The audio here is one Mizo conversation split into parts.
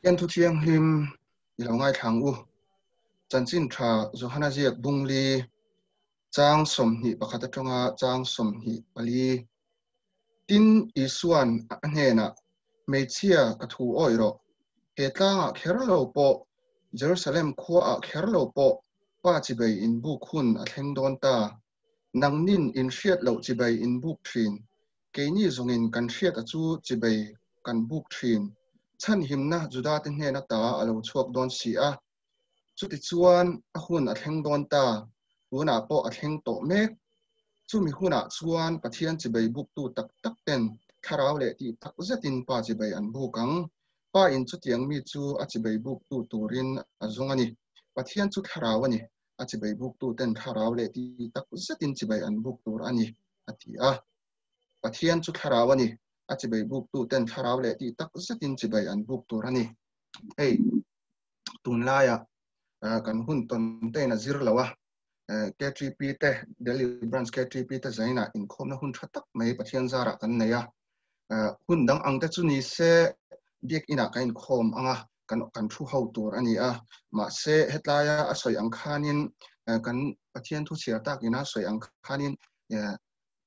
Pathian thu thianghlim i lo ngaithla ang u. Chanchin tha Johana ziak bungli chang 21 atanga chang 24. Tin, Isuan a hnenah, Hmeichhia, ka thu awih rawh. He tlangah kher lo pawh, Jerusalem khuaah kher lo pawh, Pa chibei inbuk hun a thleng dawn ta. Nangnin in hriat loh chibei in buk thin. Keini zawngin kan hriat a chu chibei kan buk thin. Chhanhimna Judate hnen ata a lo chhuak dawn si a. Chutichuan a hun a thleng dawn ta, tunah pawh a thleng tawh mek. Chumi hunah chuan Pathian chibei buktu tak tak ten thlarau leh tih tak zetin Pa chibei an buk ang. Pa in chutiang mi chu a chibei buktu turin a zung a ni. Pathian chu thlarau a ni. A chibei buktu ten thlarau leh ti tak zetin chibei an buk tur a ni, a ti a. Pathian chu thlarau a ni, a chibei buktu ten thlarau leh ti tak zetin chibei an buk tur a ni. Hei, tunlaia kan hun tawn tein a zir lo a, KTP te, Delhi Branch KTP te zainah inkhawmna hun tha tak mai Pathian zarah kan nei a. Hun dang ang te chu ni se biakinah kan inkhawm ang a, kan kan thu ho tur a ni a. Mahse, hetlaia a sawi ang khanin kan Pathian thu chhiar takin a sawi ang khanin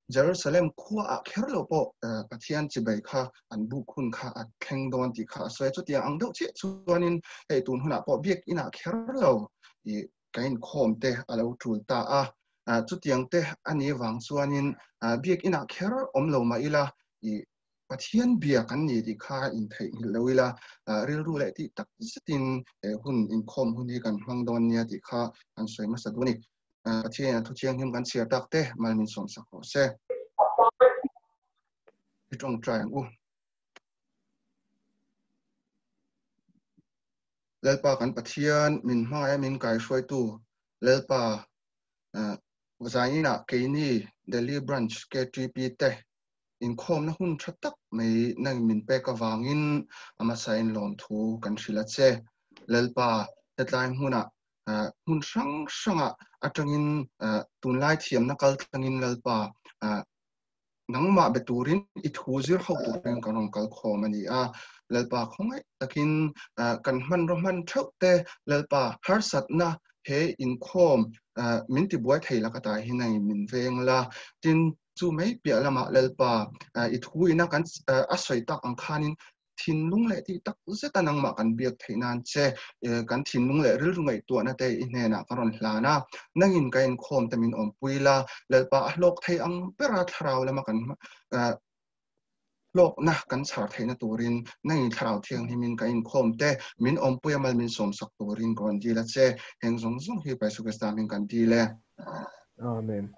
Jerusalem khuaah kher lo pawh Pathian chibai kha an buk hun kha a thleng dawn tih kha a sawi a. Chutiang ang deuh chiah chuanin hei tun hunah pawh biakinah kher lo kan inkhawm te a lo tul ta a. Chutiang te a nih vang chuanin biakinah kher awm lo mah ila Pathian bia kan ni tih kha intheihnghilh lo ila, rilru leh tih tak zetin he hun inkhawm hun hi kan hmang dawn nia tih kha kan sawi hmasa duh a ni. Pathian a thu thianghlim kan chhiar tak te mal min sawmsak rawh se. I tawngtai ang u. Lalpa kan Pathian min hmangaih a min kaihruaitu Lalpa zainah keini Delhi Branch KTP te inkhawmna hun tha tak mai nang min pek avangin a hmasain lawmthu kan hrilh a che. Lalpa, hetlai hmunah hmun hrang hrangah atangin tunlai thiamna kal tlangin Lalpa nangmah be turin i thu zir ho turin kan rawn kal khawm a ni a. Lalpa khawngaih takin kan hmanraw hman theuh te Lalpa harsatna he inkhawm min tibuai thei lak atah hian nangin min veng la. Tin, Chu mai piah lamah Lalpa i thu ina kan a sawi tak ang khanin thinlung leh tih tak zeta nangmah kan biak theih nan che kan thinlung leh rilru ngaihtuahna te i hnenah ka rawn hlan a, nangin ka inkhawm te min awmpui la, Lalpa a hlawk thei ang bera thlarau lama kan hlawkna kan chhar theihna turin nangin thlarau thianghlimin ka inkhawm te min awmpui a mal min sawmsak turin ka rawn dil a che, heng zawng zawng hi Jesu Krista hming kan dil e. Amen.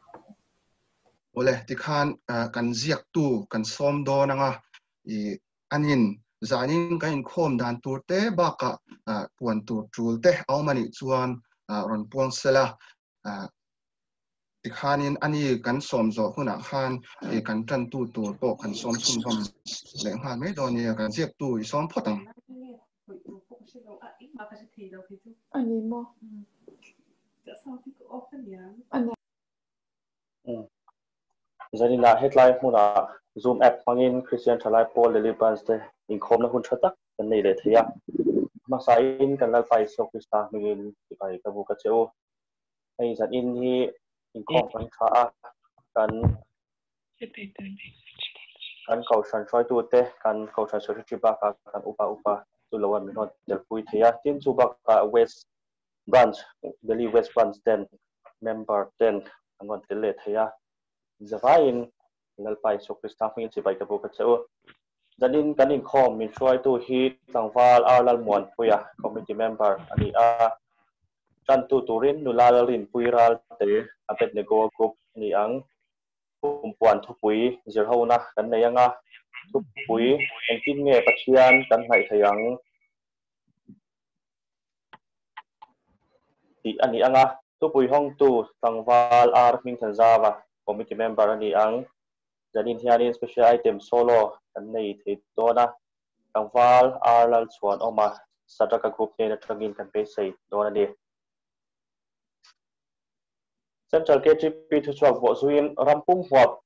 Awle, tikhan kan ziaktu kan sawm dawn anga i anin zanin kan inkhawm dan tur te bakah puan tur tul te a awm anih chuan rawn puang sela. Tikhanin ani kan sawm zawh hunah khan i kan tantu tur pawh kan sawm chhunzawm leh nghal mai dawn nia, kan ziaktu i sawm phawt ang. Ani maw? Zanina hetlai hmunah Zoom app hmangin Christian Thalai Pawl Delhi Branch te inkhawmna hun tha tak kan nei leh thei a. Hmasain kan Lalpa Isua Krista hmingin sipai ka buk a che u. Hei zanin hi inkhawm kan tha a, kan kan kohhran hruaitute, kan kohhran secretary bakah kan upa upa chu lo an min rawn telpui thei a. Tin, chu bakah West Branch, Delhi West Branch ten member ten an rawn tel leh thei a. Zavaiin Lalpa Isua Krista hmingin chibai ka buk a che u. Zanin kan inkhawm min hruaitu hi Tlangval R Lalmuanpuia, Committee member a ni a. Tantu turin nula Lalrinpui Ralte, Abednego Group a ni ang. Kumpuan thupui zirhona kan nei anga, thupui engtin nge Pathian kan hnaih thei ang? Tih a ni ang a. Thupui hawngtu tlangval R Hmingthanzava, Committee Member a ni ang. Zanin hianin Special Item Solo kan nei thei dawn a, tlangval R Lalchhuanawma Sadraka Group hnen atangin kan beisei dawn a ni. Central KTP thuchhuak vawh zuiin rampum huap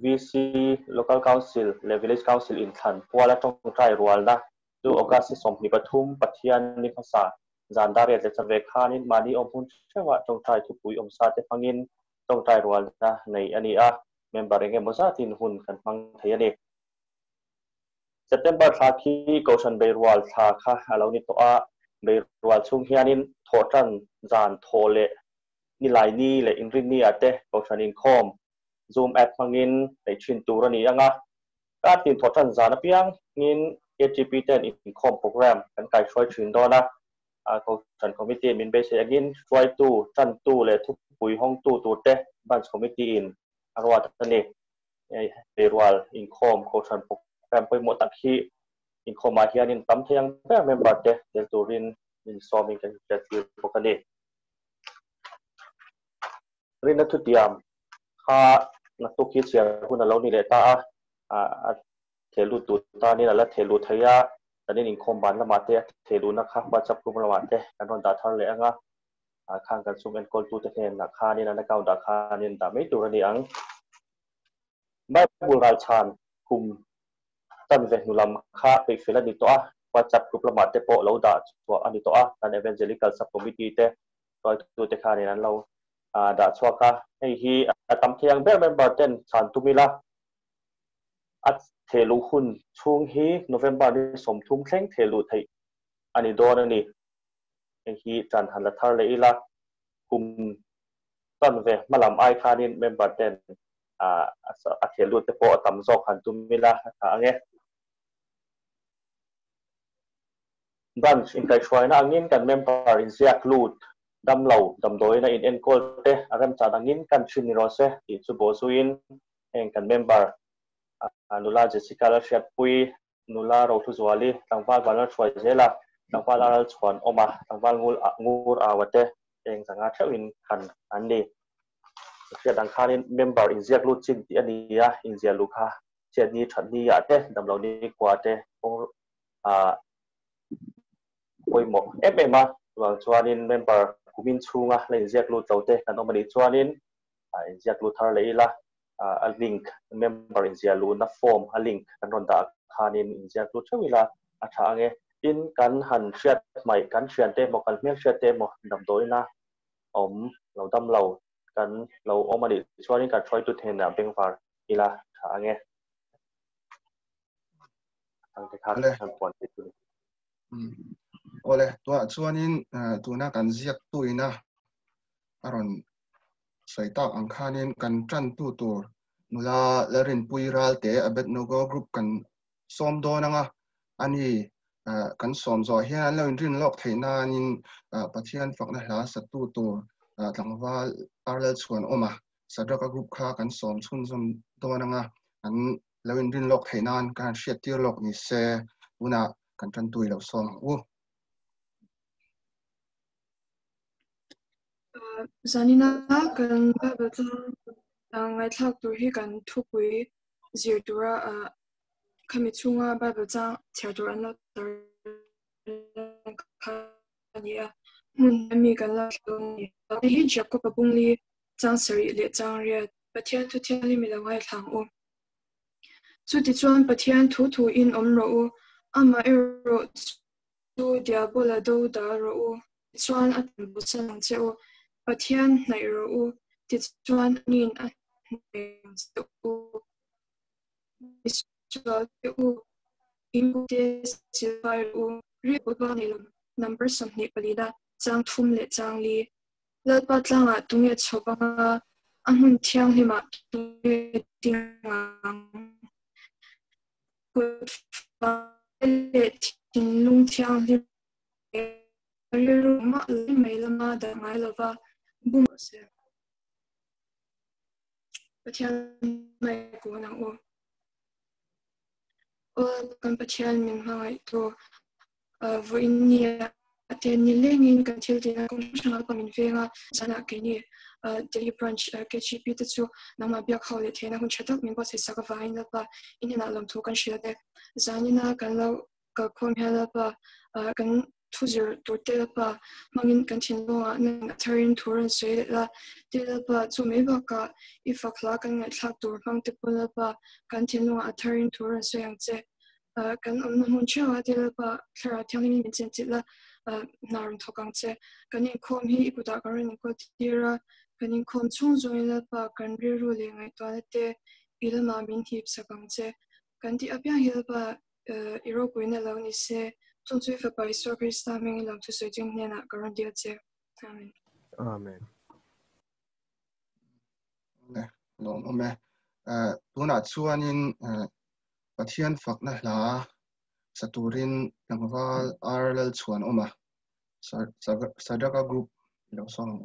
VC, Local Council leh Village Council inthlan puala tawngtai rualna. Chu August ni 23 Pathian ni hmasa zan dar riat leh chanve khanin mahni awm hun theuhah tawngtai thupui awm sa te hmangin tawngtai rualna nei a ni a, member eng emaw zatin hun kan hmang thei a ni. September thla khi Kohhran Beirual thla kha a lo ni tawh a, Beirual chhung hianin thawhtan zan thawh leh nilai ni leh inrinni ah te Kohhran inkhawm Zoom app hmangin neih thin tur a ni ang a, Kar tin thawhtan zan apiangin KTP ten inkhawm program kan kaihruai thin dawn a, Kohhran Committee min beisei angin hruaitu, tantu leh thupui hawngtu turte Branch Committee in a ruat a ni. Beirual inkhawm Kohhran program pawimawh tak hi inkhawmah hianin tam thei ang ber member te tel turin min sawmin kan inhriattir bawk a ni. Rinna thutiam kha naktuk hi chhiar hun a lo ni leh ta a, a thehlut duh tanin a la thehlut thei a, kan in inkhawm ban lamah te a thehluhna kha WhatsApp group lamah te kan rawn dah thar leh ang a, khang kan sum enkawltute hnenah khanin an account ah khanin dah mai tur a ni ang. Bible ralchhan kum tan ve hnu lam kha peihfel a ni tawh a, WhatsApp group lamah te pawh lo dah chhuah a ni tawh a, kan Evangelical Sub-Committee te hruaitute khanin an lo dah chhuak a, hei hi a tam thei ang ber member ten chhan tum ila, a thehluh hun chhung hi November ni 30 thleng thehluh theih a ni dawn a ni. Hei hi tan han la thar leh ila, kum tan ve hma lam ai khanin member ten a thehlut te pawh a tam zawk han tum ila a tha ang e. Branch inkaihhruaina angin kan member inziak lut damlo damdawiina in enkawl te a remchan angin kan thin ni rawh se tih chu bawhzuiin heng kan member nula Jessica Lalhriatpui, nula Rohluzuali, tlangval Vanlalhruai zela, tlangval a Ralchhuan awm a, tlangval ngur au a te heng zanga theuhin khan an ni. Hriat ang khanin member inziak lut chin tih a ni a, inziah luh kha chhiatni thatni ah te damlo ni khua te kawng pawimawh em em a, chuvang chuanin member kumin chhunga la inziak lut lo te kan awm a nih chuanin inziak lut thar leh ila a link member inziah luhna form a link kan rawn dah khanin inziak lut theuh ila a tha ang e. Tin, kan han hriat hmaih kan thian te emaw kan hmelhriat te emaw damdawiina awm lo dam lo kan lo awm a nih chuanin kan hruaitu hnenah bengvar ila tha ang e. Awle, tuah chuanin tuna kan ziak tuina a rawn sawi tak ang khanin kan tantu tur nula Lalrinpui Ralte Abednego Group kan sawm dawn anga ani kan sawm zawh hian an lo inrin lawk theih nanin Pathian fakna hla satu tur tlangval Arlalchhuan awm a Sadraka Group kha kan sawm chhunzawm dawn anga an lo inrin lawk theih nan kan han hriat tir lawk ni se tunah kan tantui lo sawm ang u. Zanina kan Bible chang ngaithlak tur hi kan thupui zir tura khami chhunga Bible chang chhiar tur an lo tar kha a ni a, hmun mi kan la thleng a ni. Hei hi Jakob-a bungli chang sarih leh chang riat. Pathian thu thianghlim i lo ngaithla ang u. Chutichuan Pathian thu thuin awm rawh u, amah erawh chu Diabola do dal rawh u. Tichuan a tan bosan ang che u, Pathian hnaih rawh u, tichuan ani'n a hnaih ang che u. Misual te u, in kute silfai rawh u, rilru ba nei lo, number 24 na, chang thum leh chang li. Lalpa tlangah tunge chho anga, a hmun thianghlimah tunge ding ang? Kut fai leh thinlung thianghlim leh rilru mah lai mai lama dah ngai lova bum rawh se. Pathian mai kun ang u. Aw kan Pathian min hmangaihtu vawiin nia te ni lengin kan thil tina kawng hrang hrang alpa min veng a, zanah keini Delhi branch KGP te chu nangmah biak ho leh theihna hun tha tak min buatsaih sak avangin Lalpa i hnenah lawmthu kan hrilh a te. Zanina kan lo kalkhawm hian Lalpa kan thu zir tur te Lalpa hmangin kan thinlungah nang a tharin thu rawn sawi leh la ti Lalpa chu mai bakah i fak hla kan ngaihthlak tur hmang te pawh Lalpa kan thinlungah a tharin thu rawn sawi ang che. Kan awmna hmun theuhah te Lalpa Thlarau Thianghlimin min chenchilh a, hna rawn thawk ang che. Kan inkhawm hi i kutah kan rawn inkawl tir a, kan inkhawm chhung zawngin Lalpa kan rilru leh ngaihtuahna te i lamah min hip sak ang che. Kan tih apiang hi Lalpa i ropuina lo ni se, chung chu i Fapa Isua Krista hmingin lawmthu sawi ching hnenah ka rawn dil che. Amen. Amen. Lawm awm e. Tunah chuanin Pathian fakna hla sa turin tlangval Ar Lalchhuanawma Sadaka Group i lo sawm ang u.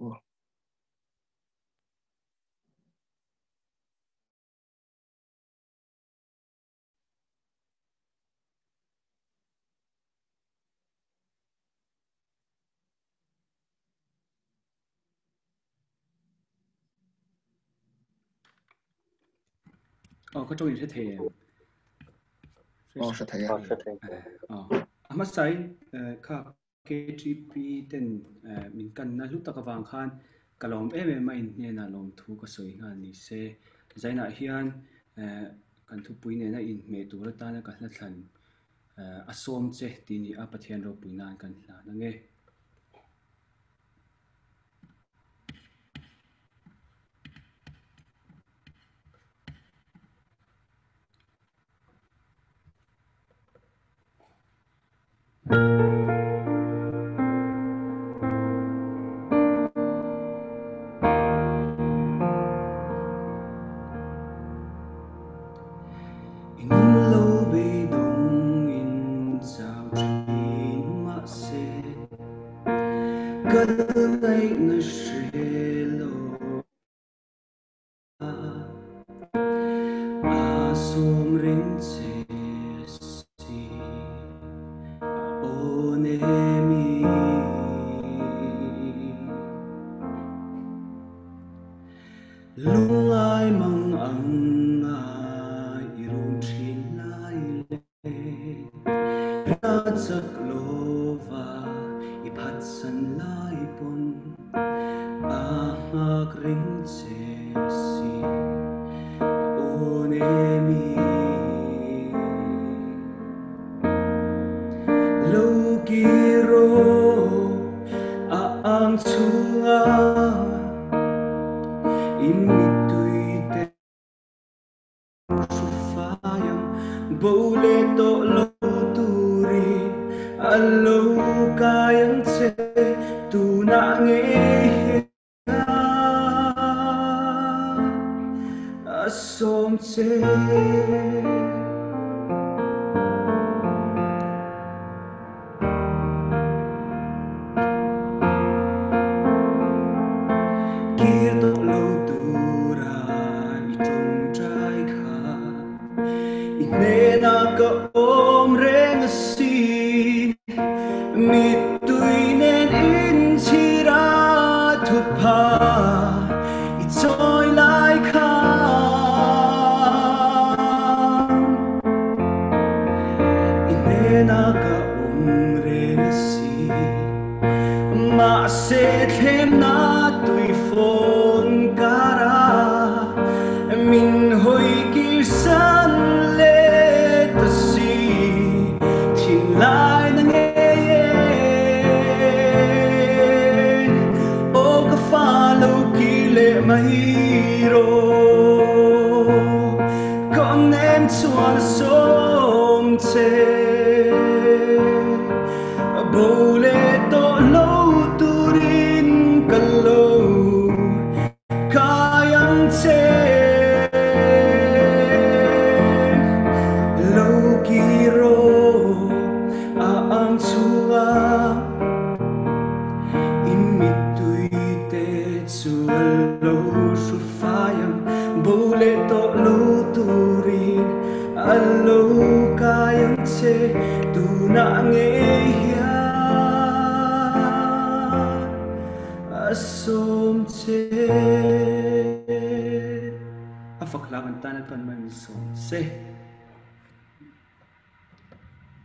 Aw ka tawng in hre thei em? Aw hre thei e. Hre thei. Aw a hmasain kha KTP ten min kanna hlu tak avang khan ka lawm em em a in hnenah lawmthu ka sawi nghal ni se. Zainah hian kan thupui nena inhmeh tur atana ka hla thlan a sawm che tih ni a Pathian ropui nan kan hlan ange. I nun lo beidawng in chau thin mahse kal ngaihna hre lo. A sawm reng che si a aw nemi. Lungai mang ang nga i rum thin lai le Ra chak lova i phatsan lai pawn a nghak reng che si a aw nemi. Lo kir rawh a ang chhungah i mittui te Hrufaiang bo leh tawh lo turin a lo kai ang che tunah ngei hian a sawm che. Kir tawh lo tura i tawngtai kha i hnenah ka awm reng asin. Mittui nen inchhir a thutpha i chawi lai kha. I hnenah ka awm reng a si. Mahse thlemna tui fawn kar a, min hawi kir san leh ta si. Thinlai na ngei e, aw ka fa lo kir leh mai rawh. Ka nem chuan a sawm che. A bo leh tawh lo turin ka lo kai ang che. Lo kir rawh a ang chhungah i mittui te chu a lo hru fai ang. Bo leh tawh lo turin a lo kai ang che tunah ngei hian a sawm che. A fak hlak an tan a pan mai min sawm che.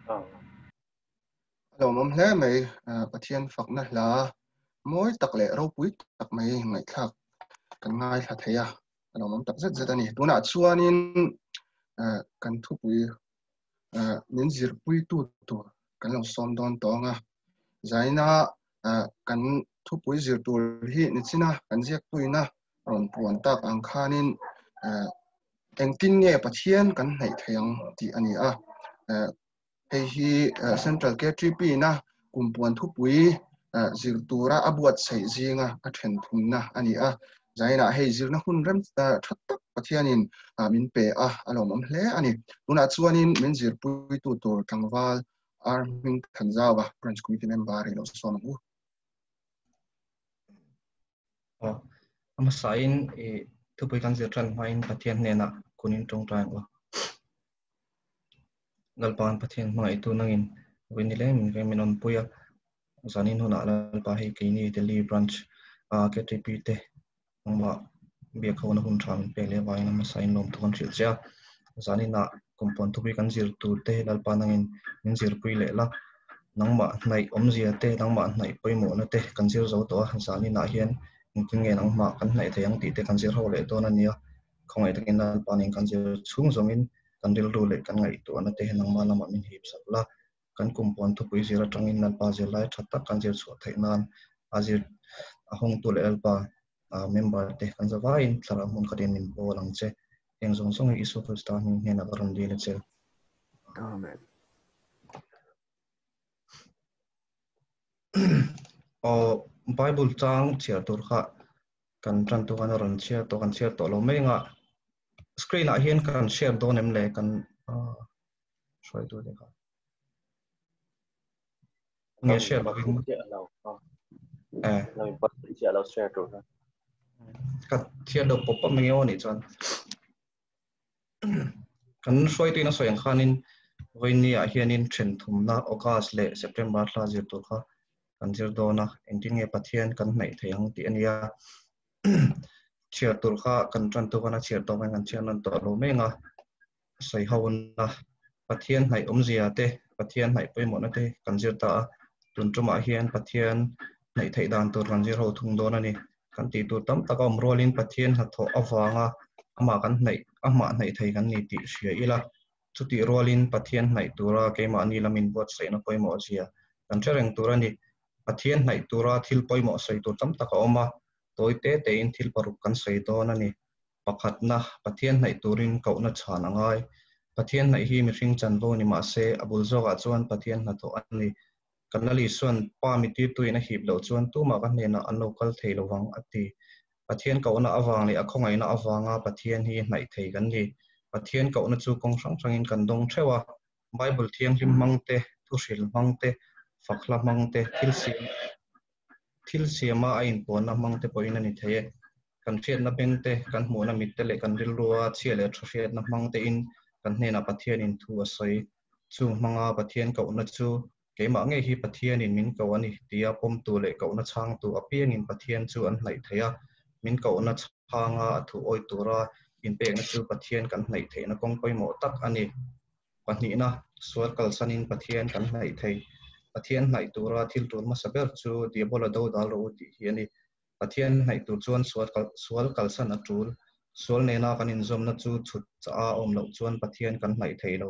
A lawmawm hle mai, Pathian fakna hla mawi tak leh ropui tak mai ngaihthlak kan ngaithla thei a, a lawmawm tak zet zet a ni. Tunah chuanin kan thupui Min zirpuitu tur kan lo sawm dawn tawng a. Zaina kan thupui zir tur hi nichina kan ziaktuina rawn puan tak ang khanin engtin nge Pathian kan hnaih thei ang tih a ni a. Hei hi Central KTP na kumpuan thupui zir tura a buatsaih zinga a then thumna a ni a. Zainah hei zirna hun rem tha tak Pathianin min pe a, a lawmawm hle a ni. Tunah chuanin min zirpuitu tur tlangval Ar Hming Thanzaua, Branch Committee Member i lo sawm ang u. Aw, a hmasain i thupui kan zir tan hmain Pathian hnenah kunin tawngtai ang u. Lalpa'n Pathian hmangaihtu nangin vawi nileng min veng min awmpui a, zanin hunah Lalpa hei keini Delhi Branch KTP te nangmah biak hona hun tha min pek leh avangin a hmasain lawmthu kan hrilh che a. Zaninah kumpuan thupui kan zir tur te Lalpa nangin min zirpui leh la, nangmah hnaih awmzia te, nangmah hnaih pawimawhna te kan zir zo tawh a, zaninah hian engtin nge nangmah kan hnaih thei ang tih te kan zir ho leh dawn a nia. Khawngaih takin Lalpa nen kan zir chhung zawngin kan rilru leh kan ngaihtuahna te nangmah lamah min hip sak la, kan kum puan thupui zir atangin Lalpa zirlai tha tak kan zir chhuah theih nan a zir a hawngtu leh Lalpa member te kan za vaiin thlarau hmun khatin min pawl ang che. Heng zawng zawng hi Isua Krista hming hnenah ka rawn dil a che. Amen. Aw Bible chang chhiar tur kha kan tan tu khan a rawn chhiar tawh kan chhiar tawh lo mai anga screen ah hian kan share dawn em le kan hruai tu te kha nge share lovin eh lo share tur kha ka thian lo pop up mai ni chuan kan hruai tuin a sawi ang khanin vawiin ah hianin then thumna August leh September thla zir tur kha kan zir dawn a, engtin nge Pathian kan hnaih thei ang tih a nia. Chhiar tur kha kan tan tu khan a chhiar tawk in kan chhiar nawn tawh lo mai anga sawi ho na Pathian hnaih awmzia te, Pathian hnaih pawimawhna te kan zir ta a, tun tumah hian Pathian hnaih theih dan tur kan zir ho thung dawn a ni. Kan tih tur tam tak a awm rualin Pathian hnathawh avanga amah kan hnaih amah hnaih thei kan ni tih hria ila. Chutih rualin Pathian hnaih tura keimahni lamin buatsaihna pawimawh zia kan hre reng tur a ni. Pathian hnaih tura thil pawimawh sawi tur tam tak a awm a, tawi te tein thil paruk kan sawi dawn a ni. Pakhatna, Pathian hnaih turin kohna chhan a ngai. Pathian hnaih hi mihring chanvo ni mah se, a bul zawkah chuan Pathian hnathawh a ni. Kan Lal Isua'n Pa mitirtuin a hip loh chuan tumah ka hnenah an lo kal thei lovang, a ti. Pathian kohna avang leh a khawngaihna avanga Pathian hi hnaih thei kan ni. Pathian kohna chu kawng hrang hrangin kan dawng theuh a, Bible thianghlim hmang te, thuhril hmang te, fakhla hmang te, thil siam thil siama a inpuanna hmang te pawhin a ni thei e. Kan hriatna beng te, kan hmuhna mit te leh kan rilrua chhia leh tha hriatna hmang tein kan hnenah Pathianin thu a sawi. Chung hmanga Pathian kohna chu Keimah ngei hi Pathianin min ko a ni tia pawmtu leh kohna chhangtu apiangin Pathian chu an hnaih thei a, min kohna chhanga a thu awi tura inpekna chu Pathian kan hnaih theihna kawng pawimawh tak a ni. Pahnihna, sual kalsanin Pathian kan hnaih thei. Pathian hnaih tura thil tul hmasa ber chu Diabola do dal rawh u tih hi a ni. Pathian hnaih tur chuan sual sual kalsan a tul. Sual nena kan inzawmna chu chhut chah a awm loh chuan Pathian kan hnaih thei lo.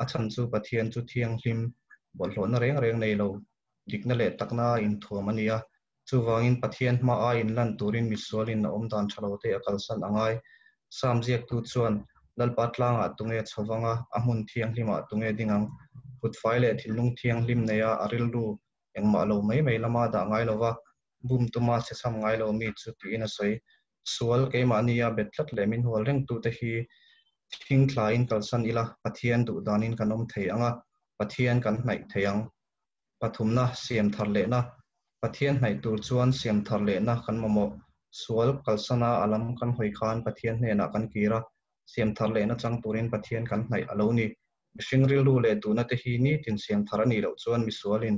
A chhan chu Pathian chu thianghlim, bawlhhlawhna reng reng nei lo, dikna leh takna a inthuam a ni a. Chuvangin Pathian hma a inlan turin misualin a awm dan tha lo te a kalsan a ngai. Sam ziaktu chuan, Lalpa tlangah tunge chhovang a, a hmun thianghlimah tunge ding ang? Kutfai leh thinlung thianghlim neia a rilru engmah lo mai mai lama dah ngai lova, bum tuma che cham ngai lo mi chu tiin a sawi. Sual keimahnia bet tlat leh min hual rengtute hi thing thlain kalsan ila Pathian duh danin kan awm thei ang a, Pathian kan hnaih thei ang. Pathumna, siam thar lehna. Pathian hnaih tur chuan siam thar lehna kan mamawh. Sual kalsana a lam kan hawi khan Pathian hnenah kan kir a, siam thar lehna chang turin Pathian kan hnaih a lo ni. Mihring rilru leh duhna te hi nitin siam thar a nih loh chuan misualin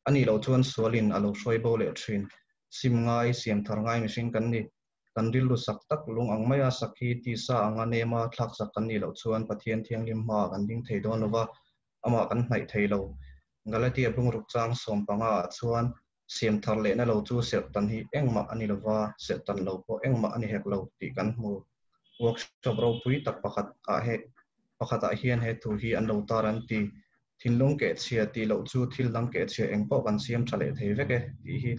A nih loh chuan sualin a lo hruai bo leh thin. Sim ngai, siam thar ngai mihring kan ni. Kan rilru sak tak lung ang maia sak hi tisa anga nema thlak sak kan nih loh chuan Pathian thianghlim hmaah kan ding thei dawn lova, amah kan hnaih thei lo. Galatia bungruk chang 15 ah chuan siam thar lehna lo chu serhtan hi engmah a ni lova, serhtan lo pawh engmah a ni hek lo tih kan hmu. Workshop ropui tak pakhat ah he. Pakhatah hian he thu hi an lo tar an ti. Thinlung keh chhia tih loh chu thil dang keh chhia eng pawh kan siam tha leh thei vek e tih hi.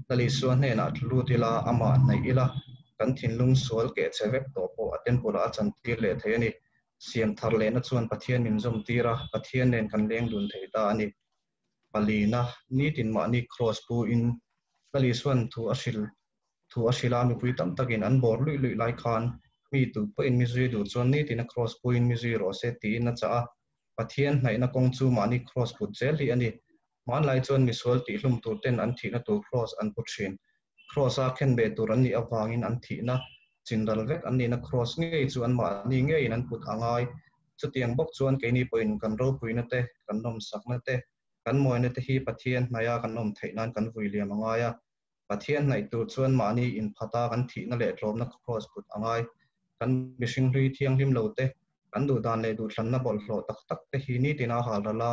Lal Isua hnenah tlu lut ila, amah hnaih ila, kan thinlung sual keh chhe vek tawh pawh a temple ah a chantir leh thei a ni. Siam thar lehna chuan Pathian min zawm tir a, Pathian nen kan leng dun thei ta a ni. Palina, nitin mahni kraws pu in Lal Isuan thu a hril thu a hrilh a, mipui tam takin an bawr luih luih lai khan mi tu pawhin mi zui duh chuan nitin a kraws puin mi zui rawh se tiin a chah a. Pathian hnaihna kawng chu mahni kraws put zel hi a ni. Hmanlai chuan misual tihhlum tur ten an thihna tur kraws an pu thin. Kraws a khenbeh tur an nih avangin an thihna chinral vek an nihna kraws ngei chu anmahni ngeiin an put a ngai. Chutiang bawk chuan keini pawhin kan ropuina te, kan nawmsakna te, kan mawina te hi Pathian hnaia kan awm theih nan kan vui liam a ngai a. Pathian hnaih tur chuan mahni inphata kan thihna leh tlawmna kraws put a ngai. Kan mihring hlui thianghlim lo te, kan duhdan leh duhthlanna bawlhhlawh tak tak te hi nitina hal ral a,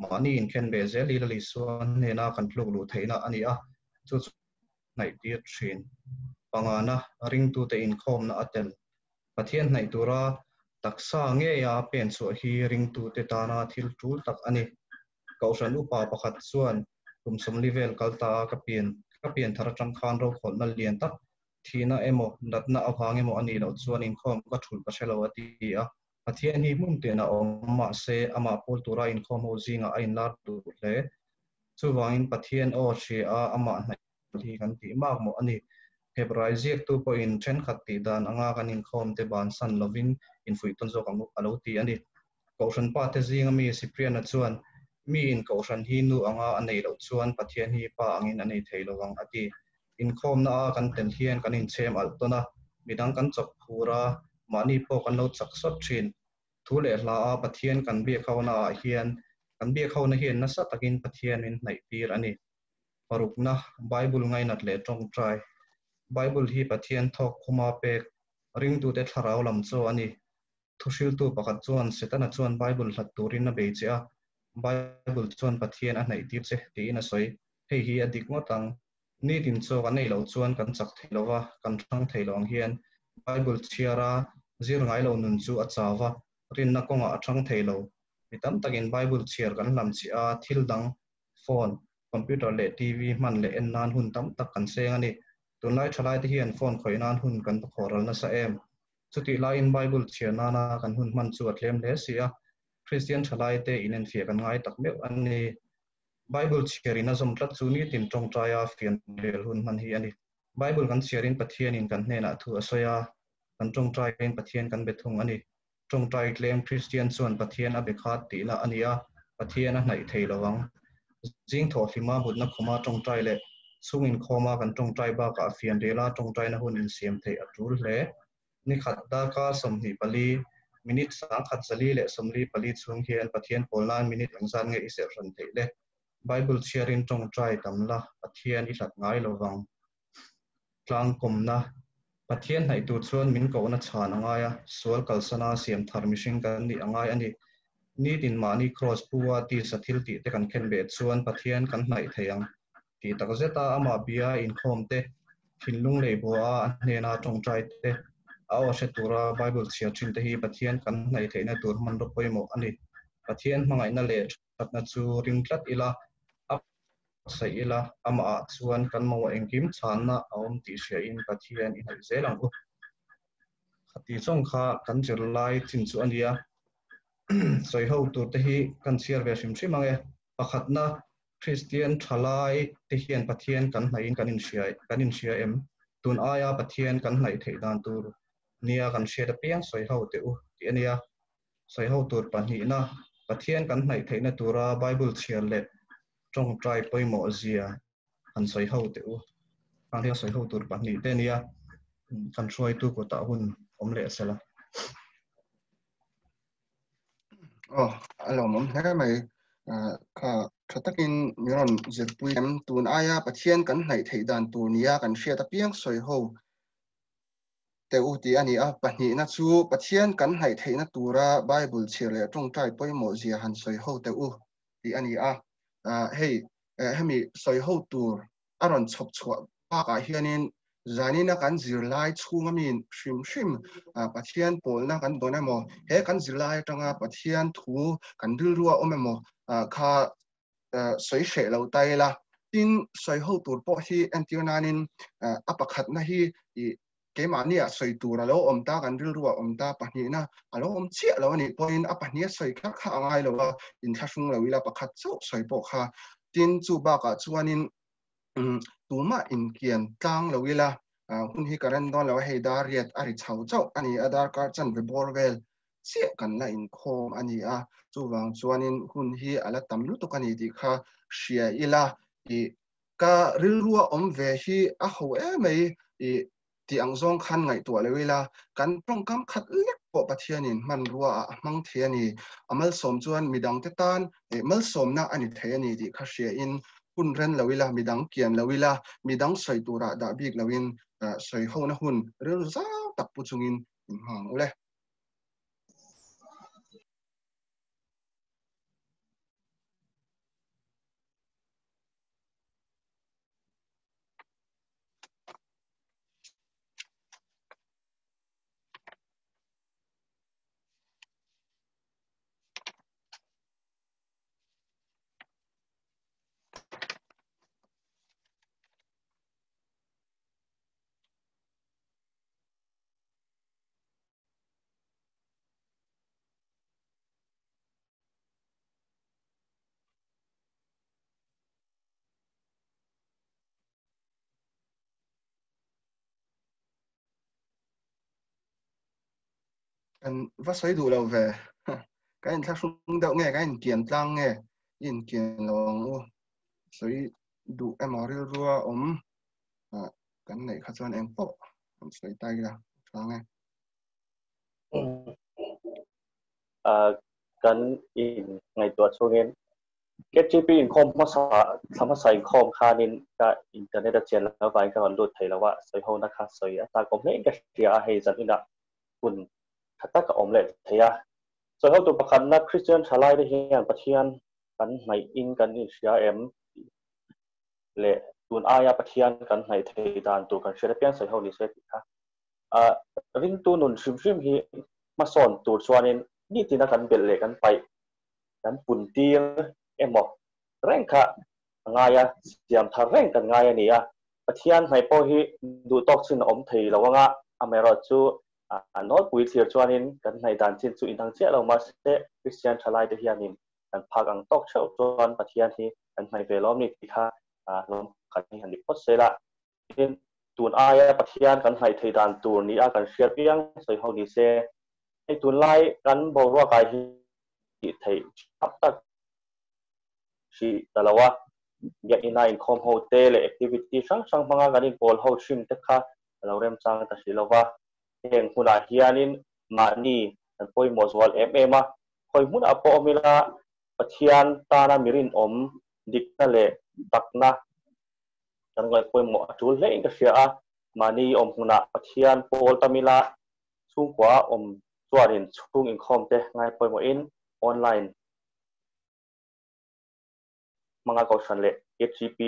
mahni inkhenbeh zel hi Lal Isua hnena kan tluk luh theihna a ni a, chu chu hnaih tir thin. Pangana, ringtute inkhawmna a tel. Pathian hnaih tura taksa ngeia pen chhuah hi ringtute tana thil tul tak a ni. Kohhran upa pakhat chuan kum sawmli vel kal ta a ka pian ka pian thar atang khan rokhawlhna lian tak thihna emaw natna avang emaw a nih loh chuan inkhawm ka thulh ka hre lo a ti a. Pathian hi hmun tin a awm mahse amah pawl tura inkhawm ho zingah a inlar duh hle. Chuvangin Pathian aw hria a amah hnaih hi kan tih mak mawh a ni. Hebrai ziaktu pawhin thenkhat tih dan anga kan inkhawm te bansan lovin infuih tawn zawk ang a lo ti a ni. Kohhran pa te zinga mi Cyprian-a chuan, Miin kohhran hi nu anga a neih loh chuan Pathian hi pa angin a nei thei lo ang a ti. Inkhawmna a kan tel hian kan inchhem alh tawn a, midang kan chawk phur a, mahni pawh kan lo chak sawt thin. Thu leh hla a Pathian kan biak hona ah hian kan biak hona hian nasa takin Pathian min hnaih tir a ni. Parukna, Bible ngainat leh tawngtai. Bible hi Pathian thawk khuma pek ringtute thlarau lam chaw a ni. Thuhriltu pakhat chuan Setana chuan Bible hlat turin a bei che a, Bible chuan Pathian a hnaih tir che tiin a sawi. Hei hi a dik ngawt ang. Nitin chaw kan ei loh chuan kan chak thei lo va, kan hrang thei lo ang hian Bible chhiara zir ngai lo nun chu a chau va, rinna kawngah a hrang thei lo. Mi tam takin Bible chhiar kan hlam chih a, thil dang, phone, computer leh TV hman leh en nan hun tam tak kan seng a ni. Tunlai thalaite hian phone khawih nan hun kan va khawhral nasa em? Chutih laiin Bible chhiar nana kan hun hman chu a tlem hle si a, Kristian thalaite inenfiah kan ngai tak meuh a ni. Bible chhiarin a zawm tlat chu nitin tawngtaia fian rel hun hman hi a ni. Bible kan chhiarin Pathianin kan hnenah thu a sawi a, kan tawngtaiin Pathian kan be thung a ni. Tawngtai tlem Kristian chuan Pathian a be khat tihna a ni a, Pathian a hnaih thei lo ang. Zing thawhhlima mutna khuma tawngtai leh chhung inkhawma kan tawngtai bakah fian rela tawngtaina hun insiam theih a tul hle. Ni khat darkar 24, minute 1144 chhung hian Pathian pawl nan minute engzat nge i serh hran theih le? Bible chhiarin tawngtai tam la, Pathian i hlat ngai lo vang. Tlangkawmna, Pathian hnaih tur chuan min kohna chhan a ngai a, sual kalsana siam thar mihring kan nih a ngai a ni. Nitin mahni kraws pu-a tisa thil tih te kan khen beh chuan Pathian kan hnaih thei ang. Tih tak zeta amah bia inkhawm te, thinlung lei bua a hnena tawngtai te, a aw hre tura Bible chhiar thin te hi Pathian kan hnaih theihna tur hmanraw pawimawh a ni. Pathian hmangaihna leh thatna chu ring tlat ila, a saih ila, amahah chuan kan mamawh engkim chhanna a awm tih hriain Pathian i hnaih zel ang u. Khati chawng kha kan zirlai chin chu a nia. Sawi ho tur te hi kan chhiar ve hrim hrim ang e. Pakhatna, Kristian thalai te hian Pathian kan hnaihin kan inhria kan inhria em? Tun aia Pathian kan hnaih theih dan tur nia kan hriat apiang sawi ho teh u tih a nia. Sawi ho tur pahnihna, Pathian kan hnaih theihna tura Bible chhiar leh tawngtai pawimawh zia han sawi ho teh u. Khang hi a sawi ho tur pahnih te nia, kan hruaitu kutah hun awm leh sela. Oh, a lawmawm hle mai. Kha tha takin min rawn zirpui em. Tun aia Pathian kan hnaih theih dan tur nia kan hriat apiang sawi ho teh u tih a ni a. Pahnihna chu Pathian kan hnaih theihna tura Bible chhiar leh tawngtai pawimawh zia han sawi ho teh u tih a ni a. Hei, hemi sawi ho tur a rawn chhawp chhuah bakah hianin Zanina kan zirlai chhunga mi hrim hrim Pathian pawlna kan dawn emaw, he kan zirlai atanga Pathian thu kan rilrua awm emaw kha sawi hreh lo ta ila. Tin, sawi ho tur pawh hi entir nanin a pakhatna hi keimahnia sawi tur a lo awm ta, kan rilrua awm ta, pahnihna a lo awm chiah lo anih pawhin a pahniha sawi kher kha a ngai lo a, inthlahrung lo ila pakhat chauh sawi pawh kha. Tin, chu bakah chuanin tumah inkian tlang lo ila, hun hi ka ren dawn lo a, hei dar riat a ri chho chauh a ni a, darkar chanve bawr vel chiah kan la inkhawm a ni a, chuvang chuanin hun hi a la tam lutuk a ni tih kha hria ila, i ka rilrua awm ve hi a ho emai i tih ang zawng khan ngaihtuah lo ila, kan tawngkam khat lek pawh Pathianin hmanrua ah a hmang thei a ni. A malsawm chuan midangte tan malsawmna a ni thei a ni tih kha hria in hun ren lo ila, midang kian lo ila, midang sawi turah dah bik loin sawi hona hun rilru zau tak pu chungin in hmang ule. Kan va sawi duh lo ve. Kan inthlahrung deuh nge, kan inkian tlang nge, i inkian lo ang u. Sawi duh emaw rilrua awm kan neih kha chuan eng pawh kan sawi ta ila tha nge. Kan in ngaihtuah chungin KTP inkhawm hmasa thla hmasa inkhawm khanin ka internet a chian lo vangin ka rawn lut thei lo a, sawi ho na kha sawi a chak awm hle in ka hria a, hei zan inah hun tha tak a awm leh thei a. Sawi ho tur pakhatna Christian thalai te hian Pathian kan hnaih in kan inhria em tih leh tun aia Pathian kan hnaih thei dan tur kan hriat apiang sawi ho ni se tih kha. Ringtu nun hrim hrim hi hmasawn tur chuanin nitina kan belh leh kan paih kan puntir emaw reng kha a ngai a, siam thar reng kan ngai a ni a. Pathian hnaih pawh hi duh tawk chin a awm thei lo anga, amaherawhchu a nawlpui thlir chuanin kan hnaih dan chin chu inang chiah lo mahse Kristian thalai te hianin kan phak ang tawk theuh chuan Pathian hi kan hnaih ve lawm ni tih kha lawm khat hi han ni phawt se la. Tin, tun aia Pathian kan hnaih thei dan tur ni a kan hriat piang sawi ho ni se. Hei tunlai kan boruak ah hi tih theih thap tak hrih ta lo a, biakina inkhawm ho te leh activity hrang hrang hmanga kan inpawl ho thin te kha a lo remchang ta hrih lo va. Heng hunah hianin mahni kan pawimawh zual em em a, khawi hmunah pawh awm ila Pathian tana mi rinawm dikna leh takna kan ngaih pawimawh a tul hle in ka hria a, mahni awm hmunah Pathian pawl tam ila chhungkua awm chuanin chhung inkhawm te ngai pawimawhin online hmanga kohhran leh KTP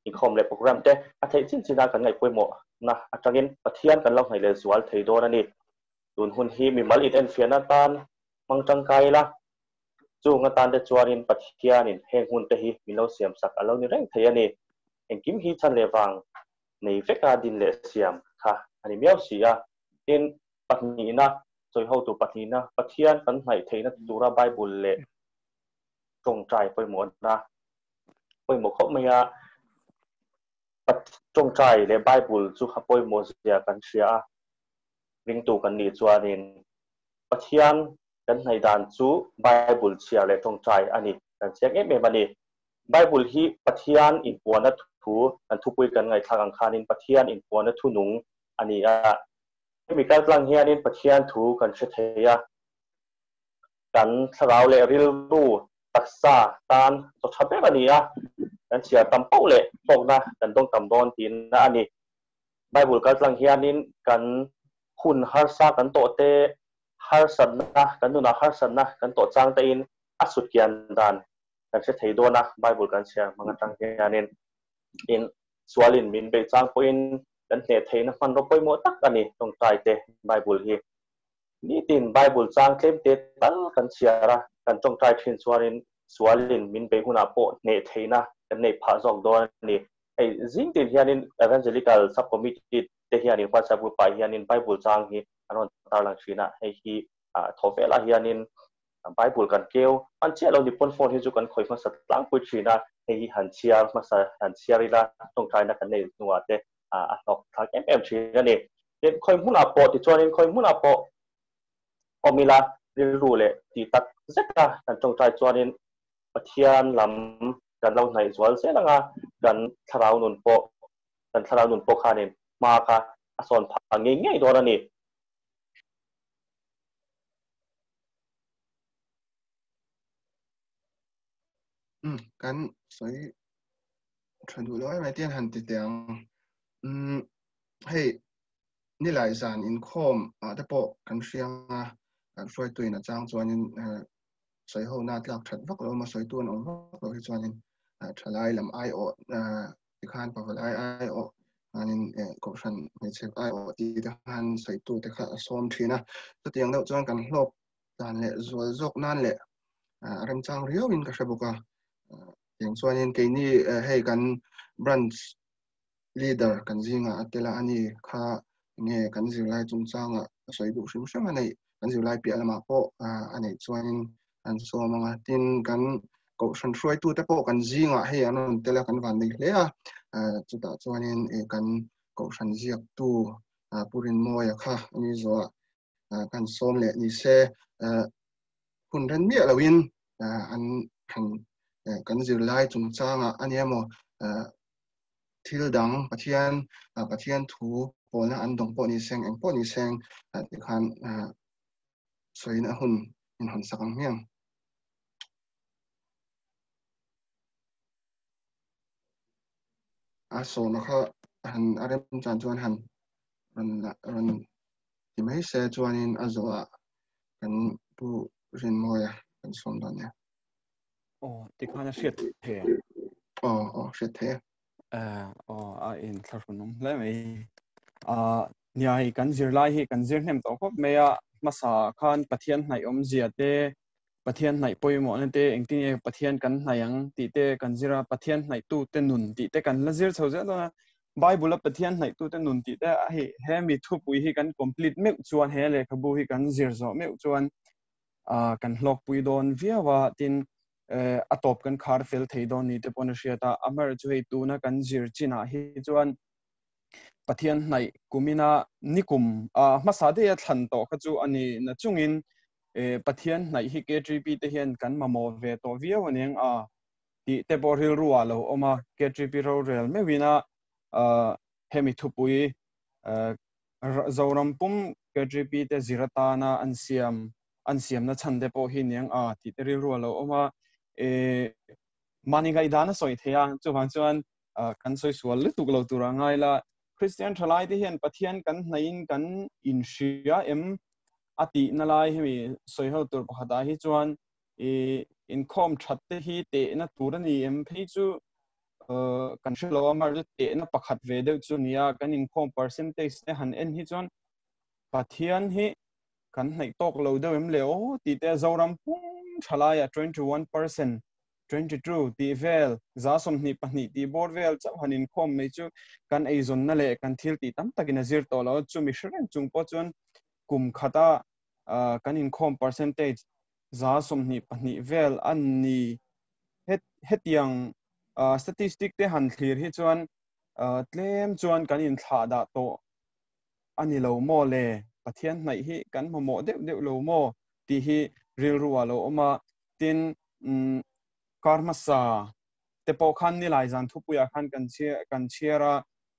inkhawm leh program te a theih chin chin a kan ngaih pawimawh na atangin Pathian kan lo hnaih leh zual thei dawn a ni. Tun hun hi mimal in enfiahna atan hmang tangkai ila, chung atan te chuanin Pathianin heng hun te hi min lo siam sak a lo ni reng thei a ni. Engkim hi chhan leh vang nei veka din leh siam kha a ni miau si a. Tin, pahnihna, sawi hotu pahnihna, Pathian kan hnaih theihna tura Bible leh tawngtai pawimawhna pawimawh khawp mai a. Tawngtai leh Bible chu a pawimawh zia kan hria a, ringtu kan nih chuanin Pathian kan hnaih dan chu Bible chhiar leh tawngtai a ni, kan chiang em em a ni. Bible hi Pathian inpuanna thu, kan thupui kan ngaihthlak ang khanin Pathian inpuanna thu nung a ni a. Hemi kaltlang hianin Pathian thu kan hre thei a, kan thlarau leh rilru taksa tan chaw tha ber a ni a, kan chhiar tam pauh leh hlawkna kan dawng tam dawn tihna a ni. Bible kaltlang hianin kan hun harsa kan tawh te, harsatna, kan nunah harsatna kan tawh chang tein a sutkian dan kan hre thei dawn a, Bible kan chhiar hmang atang hianin in sualin min beih chang pawhin Kan hneh theihna hmanraw pawimawh tak a ni tawngtai te Bible hi. Nitin Bible chang tlem te tal kan chhiar a, kan tawngtai thin chuanin sualin min bei hunah pawh hneh theihna kan neih phah zawk dawn a ni. Hei zing tin hianin Evangelical Sub-Committee te hianin WhatsApp group ah hianin Bible chang hi an rawn tarlang thin a, hei hi thaw velah hianin Bible kan keu hman chiah lo ni pawn phone hi chu kan khawih hmasa tlangpui thin a, hei hi han chhiar hmasa han chhiar ila tawngtaina kan neih hnuah te a hlawk thlak em em thin a ni. Tin, khawi hmunah pawh tichuanin khawi hmunah pawh awm ila rilru leh tih tak zeta kan tawngtai chuanin Pathian lam kan lo hnaih zual zel anga kan thlarau nun pawh kan thlarau nun pawh khanin hma kha a sawn phah ngei ngei dawn a ni. Um, kan sawi tha duh lo em ai tian han ti teh ang. Um, hei nilai zan inkhawm ah te pawh kan hriang a, kan hruaituin a chang chuanin sawi ho na tlak that vak lo ma sawi tu an awm vak lo hi chuanin thalai lam ai awh tikhan pavalai ai awh anin kohhran hmeichhe ai awh ti te khan sawi tu te kha a sawm thin a. Chutiang deuh chuan kan hlawk dan leh zual zawk nan leh remchang riauin ka hre bawk a. Tiang chuanin keini hei kan branch leader kan zinga a tel a, ani kha nge kan zirlai chungchanga a sawi duh hrim hrim a neih, kan zirlai piah lamah pawh a neih chuanin an sawm ang a. Tin, kan kohhran hruaitute pawh kan zingah hei an rawn tel a, kan van nei hle a. Chutah chuanin kan kohhran ziaktu Pu Rinmawia kha ani zawh a kan sawm leh ni se hun ren miah loin an han kan zirlai chungchanga ani emaw thil dang Pathian Pathian thu pawlna an dawng pawh ni seng eng pawh ni seng tikhan sawiin a hun in hawn sak ang hmiang. A sawma kha han a rem chan chuan han rawn rawn ti mai se chuanin a zawhah kan Pu Rinmawia kan sawm dawn nia. Aw, tikhan a hriat thei a. Aw, aw, hriat thei a. Aw, a in thlahrun awm hle mai. Nia hei kan zirlai hi kan zir hnem tawh khawp mai a, hmasa khan Pathian hnaih awmzia te, Pathian hnaih pawimawhna te, engtin nge Pathian kan hnaih ang tih te kan zir a, Pathian hnaihtute nun tih te kan la zir chho zel dawn a. Bible a Pathian hnaihtute nun tih te hei hemi thupui hi kan complete meuh chuan he lehkhabu hi kan zir zawh meuh chuan kan hlawkpui dawn viau a, tin a tawp kan khar fel thei dawn ni te pawn a hriat a. Amaherawhchu hei tuna kan zir chinah hi chuan Pathian hnaih kumina nikum hmasa daih a thlan tawh kha chu a ni na chungin Pathian hnaih hi KTP te hian kan mamawh ve tawh viau a niang a tih te pawh rilru ah lo awm a, KTP rorel meuhin a hemi thupui Zoram pum KTP te zir atana an siam an siamna chhan te pawh hi niang a tih te rilru ah lo awm a, mahni ngaihdan a sawi thei a, chuvang chuan kan sawi sual lutuk lo tur a ngai la. Kristian thalai te hian Pathian kan hnaihin kan inhria em a tihna lai hemi sawi ho tur pakhatah hi chuan i inkhawm that te hi tehna tur a ni em phei chu kan hre lo a, mar chu tehna pakhat ve deuh chu nia kan inkhawm percentage te han en hi chuan Pathian hi kan hnaih tawk lo deuh em le aw tih te Zoram pum thalaiah 21% 22 tih vel, 22% tih bawr vel chauh han inkhawm mai chu kan eizawnna leh kan thil tih tam takin a zir tawh lo. Chumi hre reng chung pawh chuan kum khata kan inkhawm percentage 22% vel a ni. Hetiang statistic te han thlir hi chuan tlem chuan kan inthlah dah tawh a ni lo maw le? Pathian hnaih hi kan hmamawh deuh deuh lo maw tih hi rilru ah lo awm a. Tin, kar hmasa te pawh khan nilai zan thupuiah khan kan chhiar a,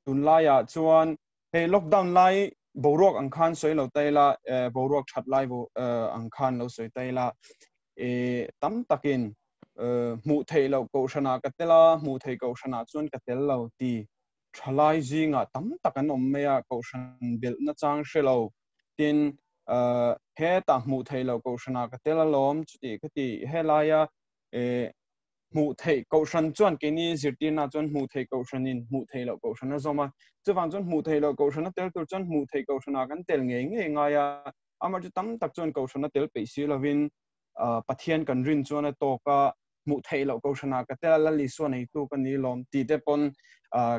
tunlaiah chuan hei lockdown lai boruak ang khan sawi lo ta ila, boruak that lai ang khan lo sawi ta ila, tam takin hmuh theih loh kohhranah ka tel a, hmuh theih kohhranah chuan ka tel lo ti thalai zingah tam tak an awm mai a, kohhran belhna chang hre lo. Tin, hetah hmuh theih loh kohhranah ka tel alawm, chuti khati helaia Hmuh theih kohhran chuan keini zirtirna chuan hmuh theih kohhranin hmuh theih loh kohhran a zawm a. Chuvang chuan hmuh theih loh kohhrana tel tur chuan hmuh theih kohhranah kan tel ngei ngei ngai a. Amah chu tam tak chuan kohhrana tel peih si lovin Pathian kan rin chuan a tawk a, hmuh theih loh kohhranah ka tel a, Lal Isua neitu ka ni lawm tih te pawn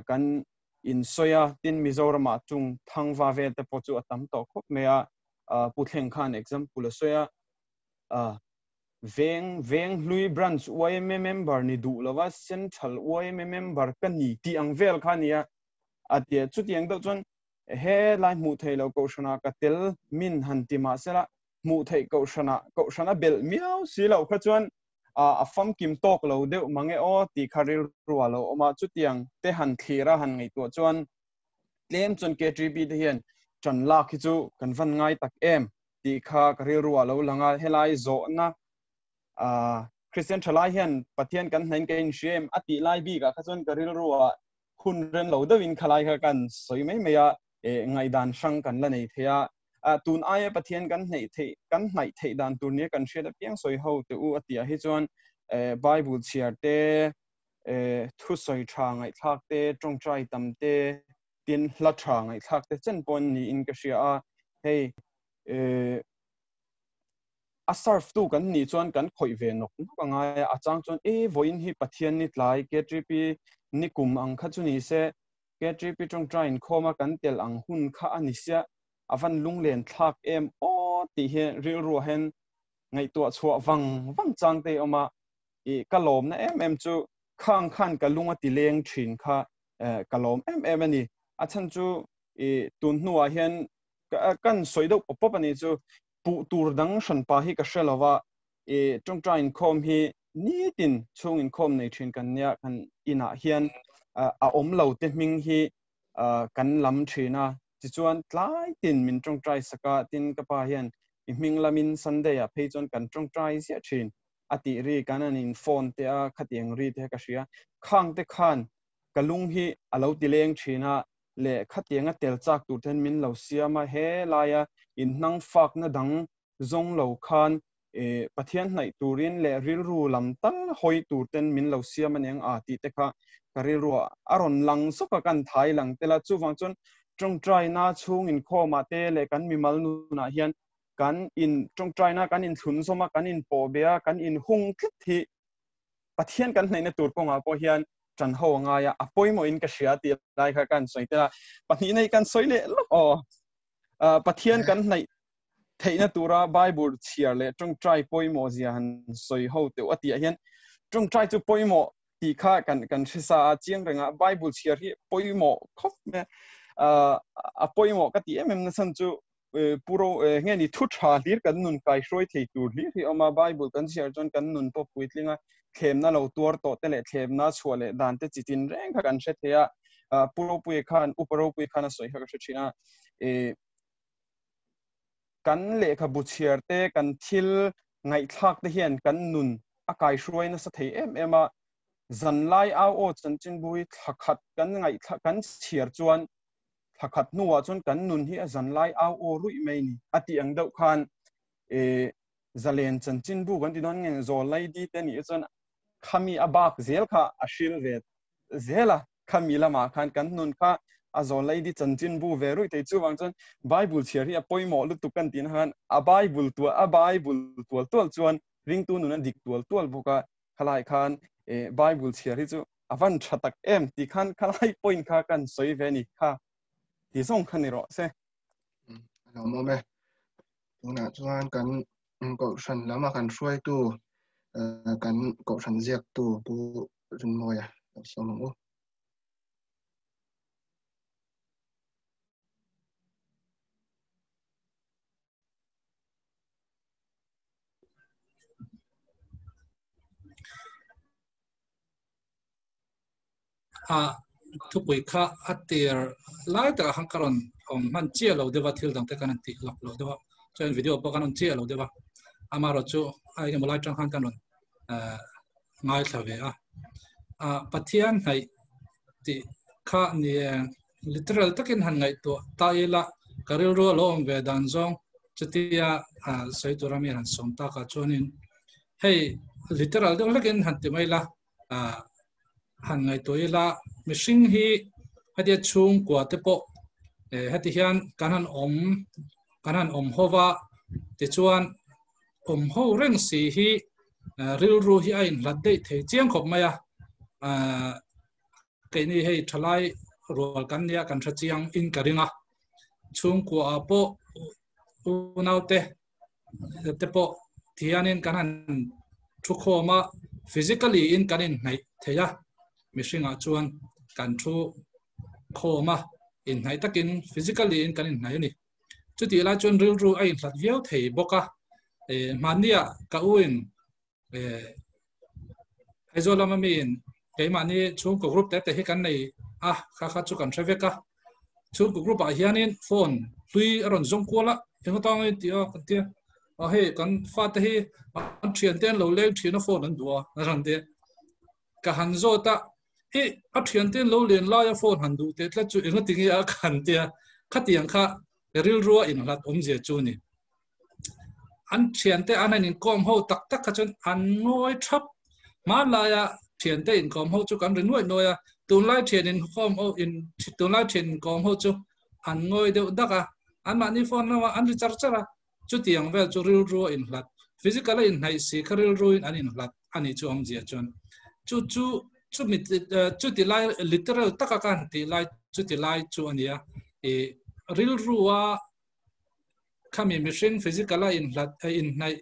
kan insawi a. Tin, Mizoramah chung thangva vel te pawh chu a tam tawh khawp mai a. Pu Thleng khan example a sawi a. Veng Veng hlui Branch yma member ni duh lova Central yma member ka ni tih ang vel kha a ni a, a ti a. Chutiang deuh chuan he lai hmuh theih loh kohhranah ka tel min han ti mah sela, hmuh theih kohhranah kohhran a belh miau si loh kha chuan a famkim tawk lo deuh mang e aw tih kha rilru a lo awm a. Chutiang te han thlir a han ngaihtuah chuan tlem chuan KTP te hian ṭan lak hi chu kan van ngai tak em. Tih kha ka rilru ah lo lang a, helai zawhna Kristian thalai hian Pathian kan hnain ka inhria em a tih lai bik ah kha chuan ka rilru ah hun ren lo deuhin khalai kha kan sawi mai mai a, ngaihdan hrang kan la nei thei a, tun aia Pathian kan hnaih theih kan hnaih theih dan tur nia kan hriat apiang sawi ho teh u a tih ah hi chuan Bible chhiar te, thusawi tha ngaihthlak te, tawngtai tam te, tin hla tha ngaihthlak te chen pawh niin ka hria a, hei a serve tu kan nih chuan kan khawih ve nawk nawk a ngai a, a chang chuan e vawiin hi Pathian ni tlai KTP ni kum ang kha chu ni se KTP tawngtai inkhawm a kan tel ang hun kha a ni sia a van lunglen thlak em aw tih hi rilru ah hian ngaihtuah chhuah vang vang chang te awm a, i ka lawmna em em chu khang khan ka lung a ti leng thin kha ka lawm em em a ni. A chhan chu i tun hnuah hian kan sawi deuh pawp pawp a ni chu puh tur dang hranpa hi ka hre lova i tawngtai inkhawm hi nitin chhung inkhawm nei thin kan nia kan inah hian a awm lo te hming hi kan lam thin a tichuan tlai tin min tawngtai saka tin ka pa hian i hming lamin Sunday ah phei chuan kan tawngtai ziah thin a tih ri kan an in phone te a khatiang ri te ka hria khang te khan ka lung hi a lo ti leng thin a leh khatianga tel chak tur ten min lo siam a he laia in hnang fak na dang zawng lo khan e Pathian hnaih turin leh rilru lam tal hawi tur ten min lo siam aniang a tih te kha ka rilru a rawn lang zawk a kan thai lang tel a chuvang chuan tawngtai na chhung inkhawm ah te leh kan mimal nunah hian kan in tawngtaina kan in thlun zawm a kan in pawh be a kan in hung tlat hi Pathian kan hnaihna tur kawngah pawh hian tan ho a ngai a a pawimawh in ka hria tih lai kha kan sawi tel a pahnih nei kan sawi leh lawk aw Pathian kan hnaih theihna tura Bible chhiar leh tawngtai pawimawh zia han sawi ho teuh a tih ah hian tawngtai chu pawimawh tih kha kan kan hre sa a chiang renga Bible chhiar hi pawimawh khawp mai a pawimawh ka ti em em na chhan chu puro nge ni thu tha hlir kan nun kai hruai thei tur hlir hi awm a Bible kan chhiar chuan kan nun pawh puitling a thlemna lo tuar tawh te leh thlemna chhuah leh dan te chitin reng kha kan hre thei a puro pui khan uparo pui khan a sawi kha ka hre thin a kan lehkhabu chhiar te kan thil ngaihthlak te hian kan nun a kai hruai nasa thei em em a zanlai au aw chanchinbu hi thlakhat kan ngaihthlak kan chhiar chuan thlakhat hnuah chuan kan nun hi a zanlai au aw ruih mai ni a tih ang deuh khan e zalen chanchinbu kan ti dawn nge zawlai di te nih chuan khami a bak zel kha a hril ve zel a khami lamah khan kan nun kha a zawlai di chanchinbu ve ruih thei chuwang chuan Bible chhiar hi a pawimawh lutuk kan tin khan a Bible tual a Bible tual tual chuan ringtu nun a dik tual tual bawk a khalai khan e Bible chhiar hi chu a van tha tak em ti khan khalai point kha kan sawi ve ni kha ti zawng kha ni rawh se. Lo mawm e. Tunah chuan kan kohhran lama kan hruaitu kan kohhran ziaktu Pu Rinmawia lo sawm ang u. A thupui kha a tir lai takah khan ka rawn awm hman chiah lo deuh a thil dang te kan han tih lawk lo deuh a chuan video pawh kan rawn chiah lo deuh a amaherawh chu a engemaw lai tang khan kan rawn ngaithla ve a a Pathian hnaih tih kha ni literal takin han ngaihtuah ta ila ka rilru a lo awm ve dan zawng chutia sawi tura mi han sawm takah chuanin hei literal deuh hlekin han ti mai la. Han ngaihtuah ila mihring hi hetia chhungkua te pawh heti hian kan han awm kan han awm ho va, tichuan awm ho reng si hi rilru hi a inhlat daih thei chiang khawp mai a. Keini hei thalai rual kan nia kan hre chiang in ka ring a, chhungkua ah pawh unaute te pawh thianin kan han thu khawm a, physically in kan inhnaih thei a, mihringah chuan kan thu khawm a, inhnaih takin physically in kan inhnaih a ni. Chutih lai chuan rilru a inhlat viau thei bawk a, hmannia ka u in Aizawl lama miin keimahni chhungkaw group te te hi kan nei a, kha kha chu kan hre vek a. Chhungkaw group ah hianin phone hlui a rawn zawng kual a, eng atang in tih a kan tia, a hei kan fate hi an thian te an lo leng thin a phone an duh a, a rawn ti a. Ka han zawt a, i a thian te an lo len lai a phone han duh teh tlat chu eng atinge a ka han tia, khatiang kha rilrua inhlat awmzia chu a ni. An thiante an han inkawm ho tak tak kha chuan an ngawi thap. Hmanlaia thiante inkawm ho chu kan ri nuaih nuaih a, tunlai thian inkawm ho in tunlai thian inkawm ho chu an ngawi deuh dak a, anmahni phone lamah an ri char char a, chutiang vel chu rilru a inhlat, physical a inhnaih si kha rilruin an inhlat a nih chu awmzia chuan chu chu chumi chuti lai literal taka ka han tih lai chuti lai chu a nia ih rilrua Khami mihring physical a inhlat inhnaih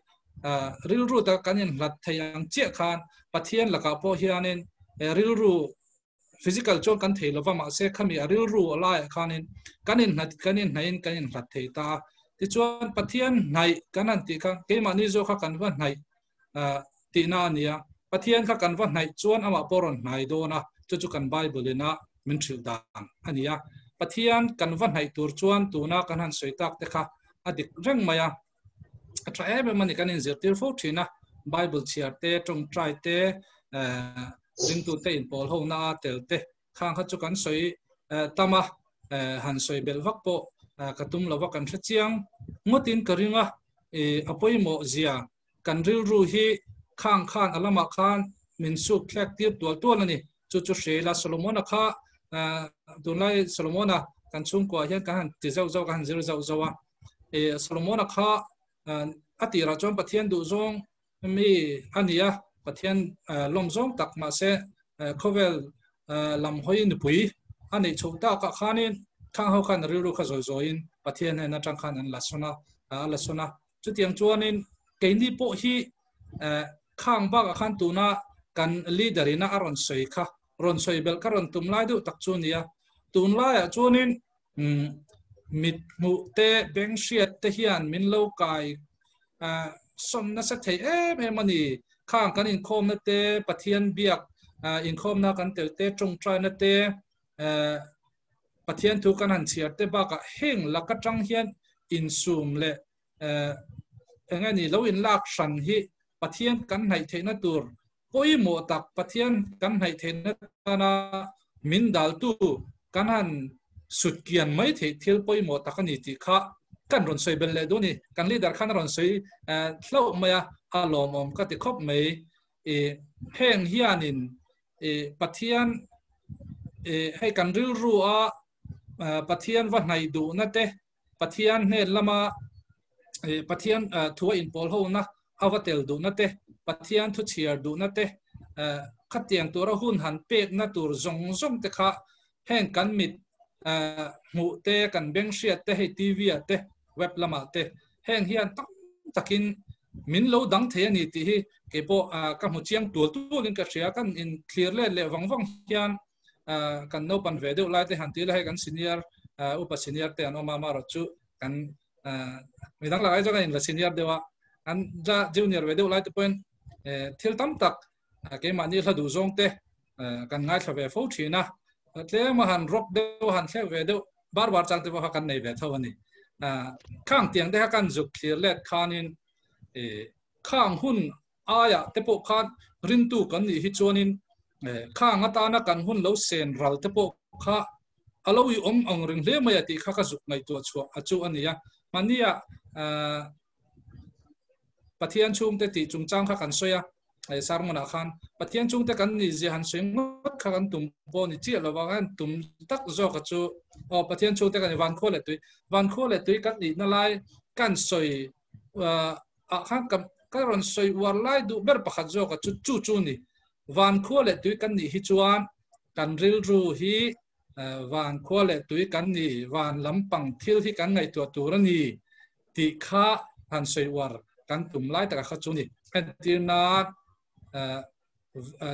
rilru taka kan inhlat thei ang chiah khan Pathian lakah pawh hianin rilru physical chuan kan thei lova mahse khami a rilru a laiah khanin kan inhlat kan inhnaihin kan inhlat thei ta a. Tichuan Pathian hnaih kan han tih kha keimahni zawk kha kan va hnaih tihna a ni a. Pathian kha kan va hnaih chuan amah pawh rawn hnai dawn a, chu chu kan Bible ina min hrilh dan a ni a. Pathian kan va hnaih tur chuan tuna kan han sawi tak te kha a dik reng mai a. A tha em em a ni, kan inzirtir fo thin a, Bible chhiar te, tawngtai te, ringtute inpawl hona a tel te khang kha chu kan sawi tam a, han sawi belh vak pawh ka tum lo va, kan hre chiang ngawtin ka ring a, a pawimawh zia Kan rilru hi khang khan a lamah khan min suk thlek tir tual tual a ni. Chu chu hria ila Solomona kha tunlai Solomona kan chhungkuah hian kan han ti zauh zauh kan han zir zauh zauh a. Solomona kha a tirah chuan Pathian duhzawng mi a ni a, Pathian lawm zawng tak mahse khawvel lam hawi nupui a neih chhoh takah khanin khang ho khan rilru kha zawi zawiin Pathian hnen atang khan an la sawn a, a la sawn a. Chutiang chuanin keini pawh hi khang bakah khan tuna kan leader ina a rawn sawi kha, rawn sawi belh kha rawn tum lai deuh tak chu a ni a. Tunlaiah chuanin mit hmuh te, beng hriat te hian min lo kai sawn nasa thei em em a ni. Khang kan inkhawmna te, Pathian biak inkhawmna kan tel te, tawngtaina te, Pathian thu kan han chhiar te bakah heng lak atang hian insum leh eng nge ni lo inlak hran hi Pathian kan hnaih theihna tur pawimawh tak Pathian kan hnaih theihna tana min daltu kan han sut kian mai theih thil pawimawh tak a ni tih kha kan rawn sawi belh leh duh a ni. Kan leader khan a rawn sawi hlauh mai a, a lawmawm ka ti khawp mai. Heng hianin Pathian hei kan rilru a Pathian va hnaih duhna te, Pathian hnen lama Pathian thua inpawl hona a va tel duhna te, Pathian thu chhiar duhna te, khatiang tura hun han pekna tur zawng zawng te kha heng kan mit hmuh te, kan beng hriat te, hei TV ah te, web lamah te heng hian tam takin min lo dang thei a ni tih hi keipawh ka hmu chiang tual tualin ka hria. Kan inthlir let leh vang vang hian kan naupan ve deuh lai te han ti la hei kan senior upa senior te an awm a, amaherawh chu kan midang lakah hi chuan kan inla senior deuh a, an la junior ve deuh lai te pawhin thil tam tak keimahni hla duh zawng te kan ngaithla ve fo thin a, tlem a han rock deuh han thlek ve deuh bar bar chang te pawh kha kan nei ve tho a ni. Khang tiang te kha kan zuk thlir let khanin khang hun aiah te pawh khan rintu kan nih hi chuanin khang atana kan hun lo sen ral te pawh kha a lo i awm ang ring hle mai a tih kha ka zuk ngaihtuah chhuah a chu a ni a. Mahnia Pathian chhungte tih chungchang kha kan sawi a. Sermon ah khan Pathian chungte kan ni zia han sawi ngawt kha kan tum pawh ni chiah lova kan tum tak zawk a chu aw Pathian chungte kan ni van khua leh tui van khua leh tui kan nihna lai kan sawi ah khan ka ka rawn sawi uar lai duh ber pakhat zawk a chu chu chu ni van khua leh tui kan nih hi chuan kan rilru hi van khua leh tui kan ni van lampang thil hi kan ngaihtuah tur a ni tih kha han sawi uar kan tum lai taka kha chu ni. Entir nan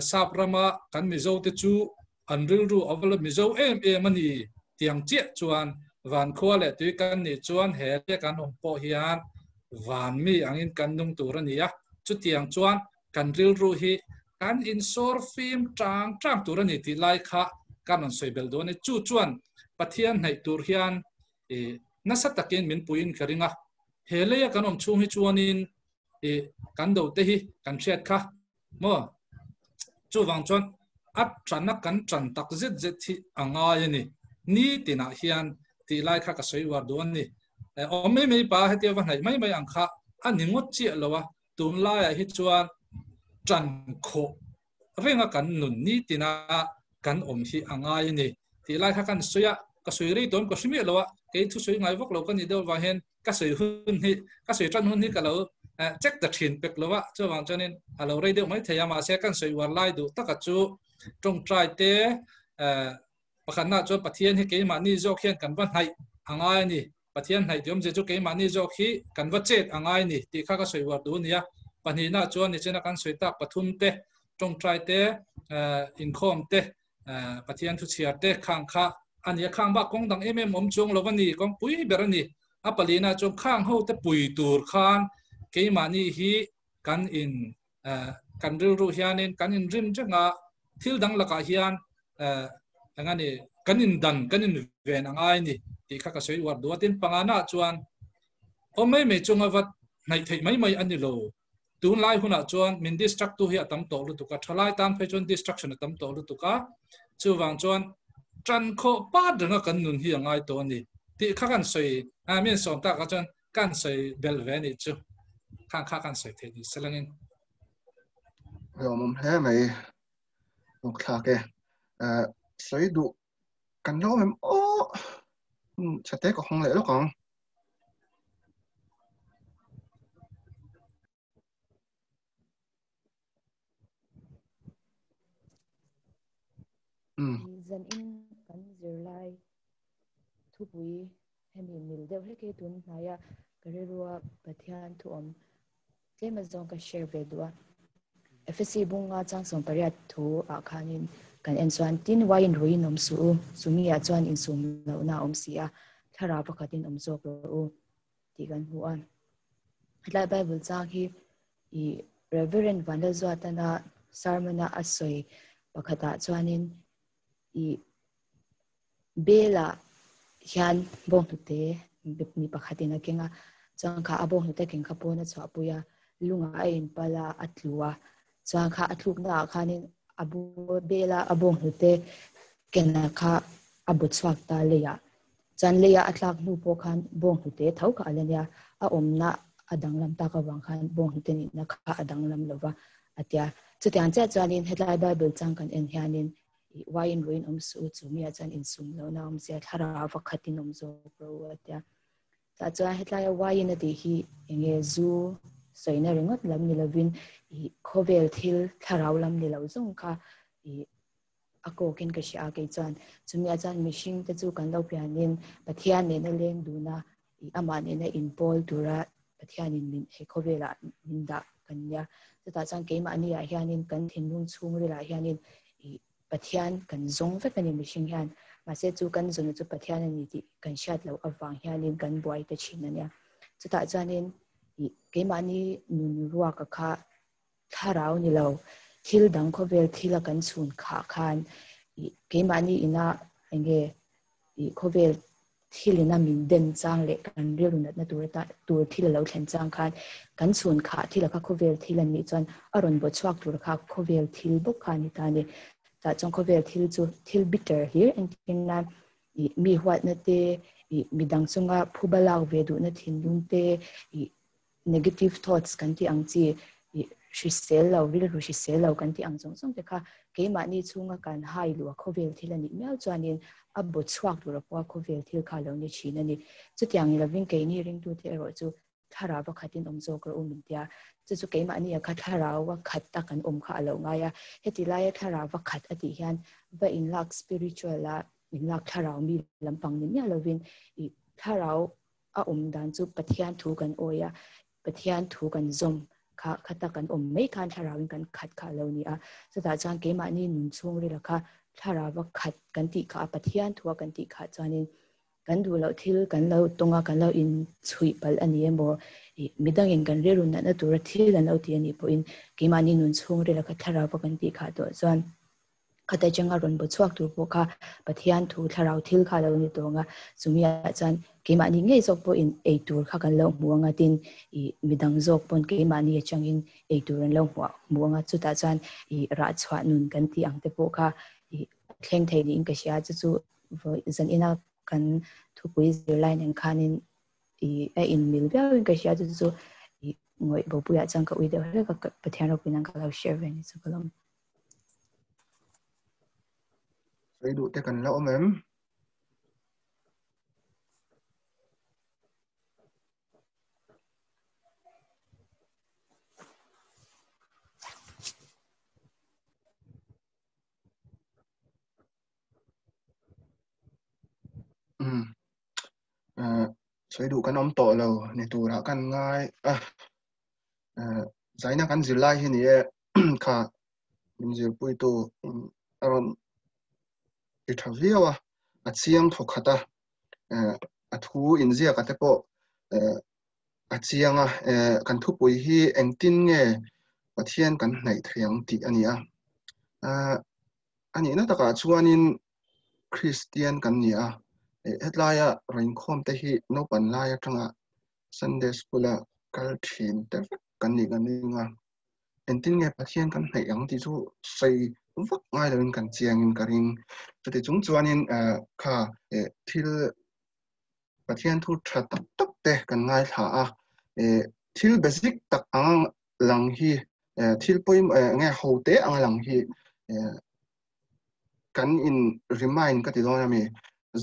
sap rama kan Mizo te chu an rilru a va la Mizo em em a ni tiang chiah chuan van khua leh tui kan nih chuan he leh kan awm pawh hian van mi angin kan nung tur a ni a. Chutiang chuan kan rilru hi kan insawr fim tang tang tur a ni tih lai kha kan rawn sawi belh dawn a ni. Chu chuan Pathian hnaih tur hian nasa takin min puiin ka ring a. He leia kan awm chhung hi chuanin kan do te hi kan hriat kha maw? Chuvang chuan a tana kan tan tak zet zet hi a ngai a ni. Ni tinah hian tih lai kha ka sawi uar duh a ni. Awm mai mai pa hetia va hnaih mai mai ang kha a ni ngawt chiah lo a. Tunlaiah hi chuan tan khawh renga kan nun ni tina kan awm hi a ngai a ni. Tih lai kha kan sawi a, ka sawi rei tawn ka hre miah lo a, kei thu sawi ngai vak lo ka nih deuh avang hian ka sawi hun hi, ka sawi tan hun hi ka lo check ta thin pek lo a, chuvang chuanin a lo rei deuh mai thei a, mahse kan sawi uar lai duh taka chu tawngtai te pakhatna chuan Pathian hi keimahni zawk hian kan va hnaih a ngai a ni. Pathian hnaih tih awmzia chu keimahni zawk hi kan va chet a ngai a ni tih kha ka sawi uar duh a ni a. Pahnihna chuan nichina kan sawi tak pathum te, tawngtai te, inkhawm te, Pathian thu chhiar te khang kha a ni a. Khang bak kawng dang em em awm chuang lo a ni, kawng pui ber a ni. A palina chuan khang ho te pui tur khan keimahni hi kan in kan rilru hianin kan inrim reng a, thil dang lakah hian eng a ni kan indan kan inven a ngai a ni tih kha ka sawi uar duh a. Tin, pangana chuan awm mai mai chunga va hnaih theih mai mai a ni lo. Tunlai hunah chuan min distract tu hi a tam tawh lutuk a, thalai tan phei chuan distraction a tam tawh lutuk a, chuvang chuan tan khawh pat renga kan nun hi a ngai tawh a ni tih kha kan sawi mi an sawm takah chuan kan sawi belh ve nih chu khang kha kan sawi thei ni selangin. Lawmawm hle mai bawk thlak e. Sawi duh kan lo awm em aw chate ka hawng leh lawk ang. Zan in kan zirlai thupui hemi mil deuh hlek hi tun hnaia ka rilrua Pathian thu awm tlem azawng ka share ve duh a. FSC bunga chang 18 thu ah khanin kan en chuan tin wine ruiin awm suh u, chumi ah chuan insum lohna a awm si a, thlarau pakhatin awm zawk rawh u tih kan hmu a. Hetlai Bible chang hi i Reverend Vanlalzuatana sermon-a a sawi pakhatah chuanin i Bela hian bawnghnute mi pakhatin a keng a, chuan kha a bawnghnute keng kha pawn a chhuahpui a, lungah a inpal a, a tlu a, chuan kha a tlukna ah khanin a Bela a bawnghnute kena kha a bu chhuak ta leiah. Chuan leiah a tlak hnu pawh khan bawnghnute tho kha a la nia, a awmna a danglam tak avang khan bawnghnute nihna kha a danglam lova a tia. Chutiang chiah chuanin hetlai Bible chang kan en hianin i wine ruin awm suh u, chu miah chuan insum lohna a awm zia, thlarau vakhatin awm zawk rawh u a tia. Tah chuan hetlaia wine a tih hi enge zu sawina ringawt lam ni lovin i khawvel thil thlarau lam ni lo zawng kha i a kawkin ka hria a kei chuan chumi ah chuan mihring te chu kan lo pianin Pathian nena leng duna i amah nena inpawl tura Pathianin min he khawvelah min dah kan nia. Chutah chuan keimahni ah hianin kan thinlung chhungrilah hianin i Pathian kan zawng vek a ni mihring hian. Mahse chu kan zawna chu Pathian a ni tih kan hriat loh avang hianin kan buai ta thin a nia. Chutah chuanin i keimahni nun ruaka kha thlarau ni lo thil dang khawvel thila kan chhun khah khan i keimahni ina enge i khawvel thilina min den chang leh kan rilru natna tur ata tur thil a lo thlen chang khan kan chhun khah thil a kha khawvel thil a nih chuan a rawn baw chhuak tur kha khawvel thil bawk kha a ni ta a ni. Tah chuan khawvel thil chu thil bitter hlir entir nan i mi huatna te i midang chunga phuba lak ve duhna thinlung te i negative thoughts kan tih ang chi i hrisel lo rilru hrisel lo kan tih ang zawng zawng te kha keimahni chhunga kan hai luh a khawvel thil a nih miau chuanin a bu chhuak tur a pawha khawvel thil kha lo ni thin a ni. Chutiang ni lovin keini ringtute erawh chu thlarau a khatin awm zawk rawh u min tia. Chu chu keimahni a kha thlarau a khat a kan awm kha a lo ngai a. Heti laia thlarau a khat a tih hian va inlak spiritual a inlak thlarau mi lampang ni miah lovin i thlarau a awm dan chu Pathian thu kan awi a, Pathian thu kan zawm kha khata kan awm mai khan thlarauin kan khat kha a lo ni a. Chutah chuan keimahni nun chhungrila kha thlarau a khat kan tih kha a Pathian thua kan tih kha chuanin kan duh loh thil kan lo tawng a, kan lo inchhuih palh a ni emaw, ih midangin kan rilru natna tura thil an lo ti a nih pawhin keimahni nun chhungrila kha thlarau a kan tih khah tawh chuan khata changa rawn bu chhuak tur pawh kha Pathian thu thlarau thil kha a lo ni tawng a, chumi ah chuan keimahni ngei zawk pawhin ei tur kha kan lo hmu anga tin ih midang zawk pawn keimahni atangin ei tur an lo hmu anga chutah chuan ih rah chhuah nun kan tih ang te pawh kha ih thleng thei niin ka hria chu chu zan ina kan thupui zirlai nen khanin ih a inmil viauin ka hria chu chu ih ngawih bopuiah chuan ka ui deuh hlek a Pathian ropui nan ka lo share ve ni chu ka lawm. Sawi duh te kan la awm em? Um sawi duh kan awm tawh lo ni turah kan ngai a zaina kan zirlai hi ni e kha min zirpuitu a rawn ti tha viau a a chiang thaw khat a a thu inziak a te pawh a chiang a kan thupui hi engtin nge Pathian kan hnaih thei ang tih a ni a a nihna takah chuanin Kristian kan ni a hetlaia rainkhawm te hi naupan lai atanga Sunday school a kal thin te vek kan nih kan ring a engtin nge Pathian kan hnaih ang tih chu sawi vak ngai loin kan chiangin ka ring chuti chung chuanin kha thil Pathian thu tha tak tak te kan ngaithla a thil basic tak ang lang hi thil pawimawh nge ho te ang lang hi kan in remind ka ti dawn ami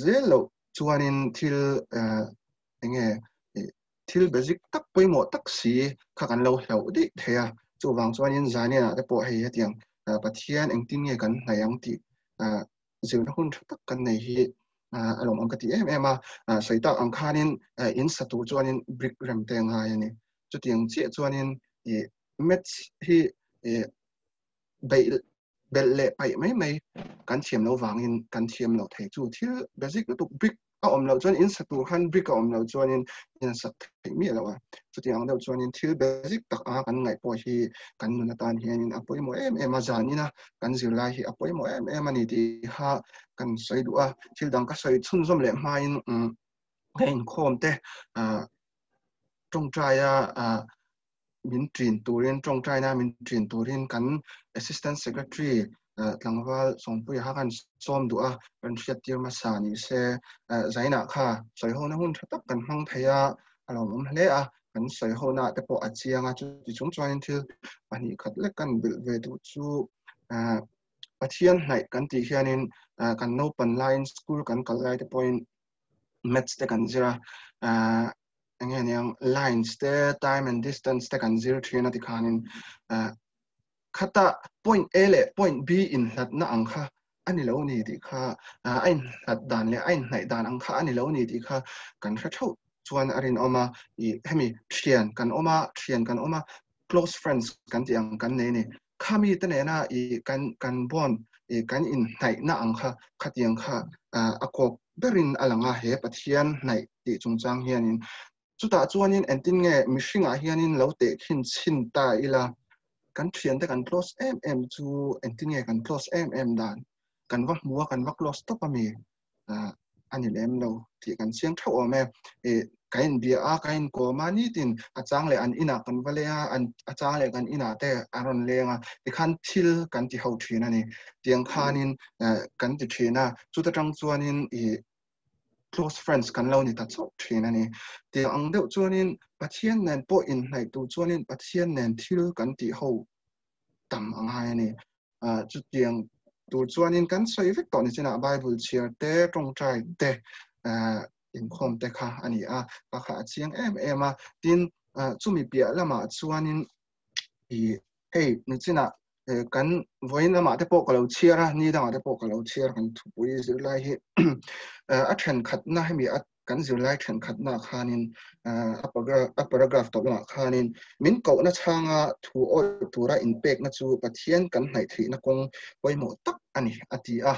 zel loh chuanin thil enge thil basic tak pawimawh tak si kha kan lo hlauh daih thei a chuvang chuanin zanian ah te pawh hei hetiang Pathian engtin nge kan hnaih ang tih zirna hun tha tak kan nei hi a lawmawm ka ti em em a sawi tak ang khanin in sa tur chuanin brick rem te ngai a ni chutiang chiah chuanin maths hi beih belh leh paih mai mai kan thiam lo vangin kan thiam lo thei chu thil basic lutuk brick a awm loh chuan in sa tur khan brick a awm loh chuanin in sak theih miah lo a chutiang ang deuh chuanin thil basic tak anga kan ngaih pawh hi kan nun atan hianin a pawimawh em em a zanina kan zirlai hi a pawimawh em em a ni tih kha kan sawi duh a thil dang ka sawi chhunzawm leh hmain ka inkhawm te tawngtai a min ṭin turin tawngtaina min ṭin turin kan assistant secretary tlangval Sawmpuia kha kan sawm duh a kan hriat tir hmasa ni se zainah kha sawi hona hun tha tak kan hmang thei a a lawmawm hle a kan sawi hona te pawh a chiang a chuti chung chuanin thil pahnih khat lek kan bilh ve duh chu Pathian hnaih kan tih hianin kan naupan laiin school kan kal lai te pawhin maths te kan zir a enge niang lines te time and distance te kan zir thin a tikhanin khata point A leh point B in hlatna ang kha ani lo ni tih kha a in hlat dan leh a in hnaih dan ang kha ani lo ni tih kha kan hre theuh chuan a rinawm a i hemi thian kan awm a thian kan awm a close friends kan tih ang kan nei ni khami te nena i kan kan bond i kan in hnaihna ang kha khatiang kha a kawk berin a lang a he Pathian hnaih tih chungchang hianin chutah chuanin engtin nge mihringah hianin lo tehkhin chhin ta ila kan thiante kan close em em chu engtin nge kan close em em dan kan va hmu a kan va close tawp ami ani lem lo tih kan chiang theuh awm e ka in bia a ka in kawm a nitin a chang leh an inah kan va leng a an a chang leh kan inah te a rawn leng a tikhan thil kan ti ho thin ani tiang khanin kan ti thin a chuta tang chuanin i close friends kan lo ni ta chauh thin a ni. Tiang ang deuh chuanin Pathian nen pawh inhnaih tur chuanin Pathian nen thil kan tih ho tam a ngai a ni. Chutiang tur chuanin kan sawi vek tawh ni chinah Bible chhiar te, tawngtai te, inkhawm te kha a ni a, kha kha a chiang em em a. Tin, chumi piah lamah chuanin i hei ni chinah kan vawiin lamah te pawh ka lo chhiar a, ni dangah te pawh ka lo chhiar kan thupui zirlai hi a thenkhatna hemi a kan zirlai thenkhatna khanin a paragraph tawp lamah khanin min kohna chhanga thu awih tura inpekna chu Pathian kan hnaih theihna kawng pawimawh tak a ni a ti a.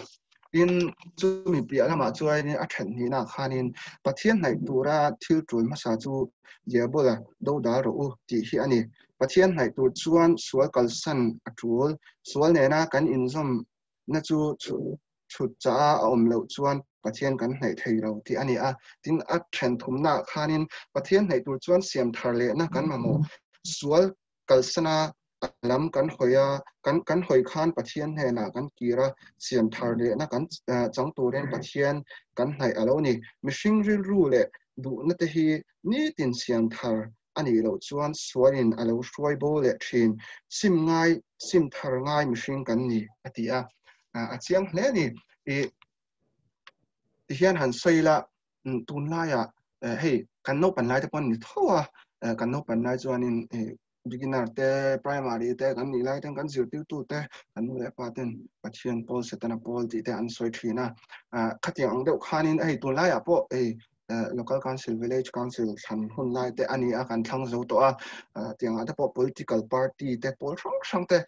Tin, chumi piah lamah chuanin a then hnihnaah khanin Pathian hnaih tura thil tul hmasa chu Diabola dodal rawh u tih hi a ni. Pathian hnaih tur chuan sual kalsan a tul. Sual nena kan inzawmna chu chhut chah a awm loh chuan Pathian kan hnaih thei lo tih a ni a. Tin, a then thumnaah khanin Pathian hnaih tur chuan siam thar lehna kan mamawh. Sual kalsana a lam kan hawi a, kan kan hawi khan Pathian hnenah kan kir a, siam thar lehna kan chang turin Pathian kan hnaih a lo ni. Mihring rilru leh duhna te hi nitin siam thar a nih loh chuan sualin a lo hruai bo leh thin. Sim ngai, sim thar ngai mihring kan ni, a ti a. A chiang hle a ni. I tihian han sawi ila, tunlaiah hei kan naupan lai te pawh an ni tho a, kan naupan lai chuanin beginner te, primary te kan nih lai ten kan zirtirtu te, kan nu leh pa ten Pathian pawl, Setana pawl tih te an sawi thin a. Khatiang ang deuh khanin hei tunlaiah pawh hei local council, village council thlan hun lai te a ni a, kan thlang zo tawh a. Tiangah te pawh political party te pawl hrang hrang te,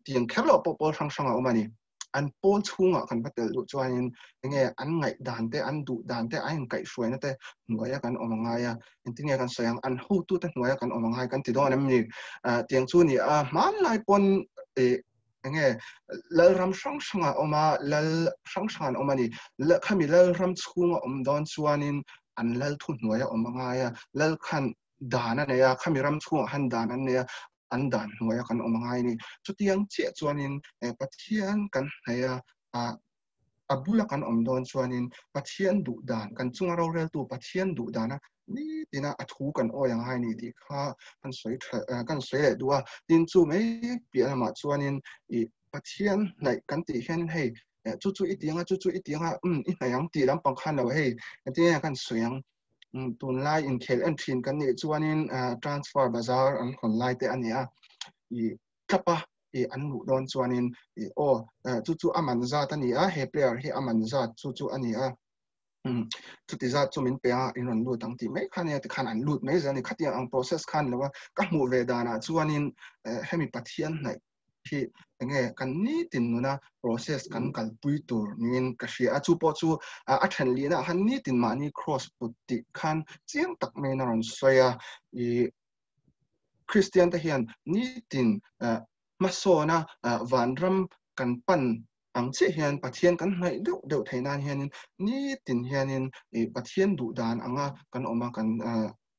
tiang kher loh pawh pawl hrang hrang a awm a ni. An pawl chhungah kan va tel duh chuanin enge an ngaih dan te, an duh dan te, an inkaihhruaina te hnuaia kan awm a ngai a. Engtin nge kan sawi ang? An hotute hnuaia kan awm a ngai kan ti dawn em ni? Tiang chu ni a, hmanlai pawn enge lalram hrang hranga awm a, lal hrang hrang an awm a ni. Khami lalram chhunga awm dawn chuanin an lal thu hnuaia awm a ngai a, lal khan dan a nei a, khami ram chhungah khan dan an nei a, an dan hnuaia kan awm a ngai a ni. Chutiang chiah chuanin Pathian kan hnaih a, a bula kan awm dawn chuanin Pathian duh dan, kan chunga roreltu Pathian duh dana nitina a thu kan awi a ngai a ni tih kha kan sawi tha, kan sawi leh duh a. Tin, chu mai piah lamah chuanin i Pathian hnaih kan tih hianin hei chu chu i ti anga, chu chu i ti anga, umm i hnaih ang tih lampang khan lo hei engtin nge kan sawi ang. Tunlai inkhel en thin kan nih chuanin transfer bazar an hawn lai te a ni a, i tlap a i an luh dawn chuanin i aw chu chu a man zat a ni a, he player hi a man zat chu chu a ni a, chuti zat chu min pe a in rawn lut ang tih mai kha nia tikhan an lut mai zel a ni. Khatiang ang process khan lo a, ka hmuh ve danah chuanin hemi Pathian hnaih hi enge kan nitin nuna process kan kalpui tur niin ka hria a, chu pawh chu a then lihna ah khan nitin mahni cross put tih khan chiang tak maiin a rawn sawi a, i Kristian te hian nitin hmasawna vanram kan pan ang chiah hian Pathian kan hnaih deuh deuh theih nan hianin nitin hianin i Pathian duh dan anga kan awm a, kan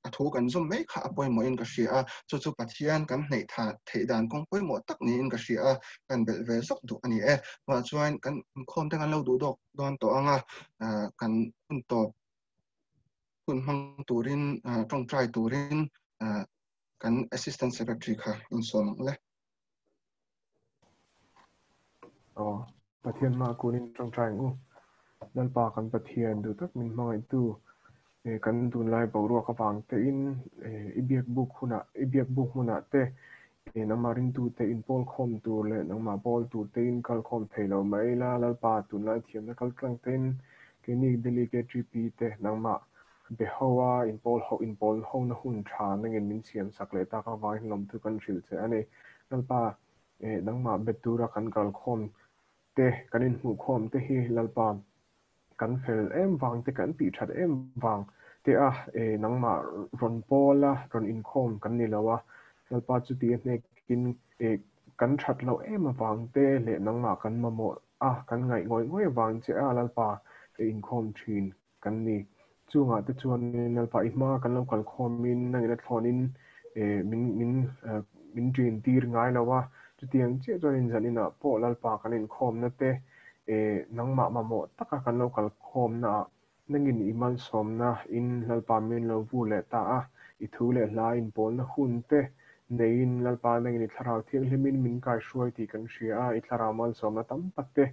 a thu kan zawm mai kha a pawimawhin ka hria a, chu chu Pathian kan hnaih tha theih dan kawng pawimawh tak niin ka hria a, kan belh ve zawk duh a ni e. Chuvah chuan kan inkhawm te kan lo duh dawk dawn tawh ang a, kan hun tawp hun hmang turin tawngtai turin kan Assistant Secretary kha insawm ang le. Aw, Pathian hma kunin tawngtai ang u. Lalpa kan Pathian duh tak min hmangaihtu kan tunlai boruak avang tein i biak buk hunah, i biak buk hmunah te nangmah ringtute inpawl khawm tur leh nangmah pawl tur tein kal khawm thei lo mai ila Lalpa tunlai thiamna kal tlang tein keini Delhi KTP te nangmah be ho a inpawl ho inpawl hona hun tha nangin min siam sak leh tak avangin lawmthu kan hrilh che a ni. Lalpa nangmah be tura kan kal khawm te kan inhmuh khawm te hi Lalpa kan fel em vang te kan tih that em vang te a nangmah rawn pawl a rawn inkhawm kan ni lo a Lalpa chuti a hnekin kan that loh em avang te leh nangmah kan mamawh a kan ngaih ngawih ngawih avang che a Lalpa inkhawm thin kan ni. Chungah te chuanin Lalpa i hma kan lo kal khawmin nangin a thlawnin min min min ṭin tir ngai lo a, chutiang chiah chuanin zaninah pawh Lalpa kan inkhawmna te nangmah mamawh taka kan lo kal khawmnaah Nangin i malsawmna in Lalpa min lo vu leh ta a, i thu leh hla in pawlna hun te neiin Lalpa nangin i thlarau thianghlimin min kaihruai tih kan hria a, i thlarau malsawmna tam tak te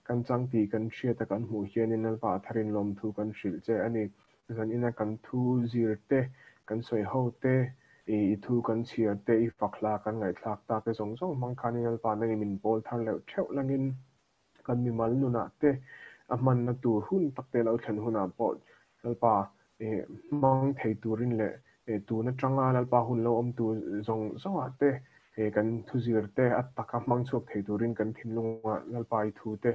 kan chang tih kan hriat a kan hmuh hianin Lalpa a tharin lawmthu kan hrilh che a ni. Zan ina kan thu zir te, kan sawi ho te, i thu kan chhiar te, i fak hla kan ngaihthlak ta te zawng zawng hmang khanin Lalpa nangin min pawl thar leh theuh langin kan mimal nunah te a hmanna tur hun tak te lo thlen hunah pawh Lalpa hmang thei turin leh tun atanga Lalpa hun lo awm tur zawng zawngah te kan thu zir te a taka hmang chhuak thei turin kan thinlungah Lalpa i thu te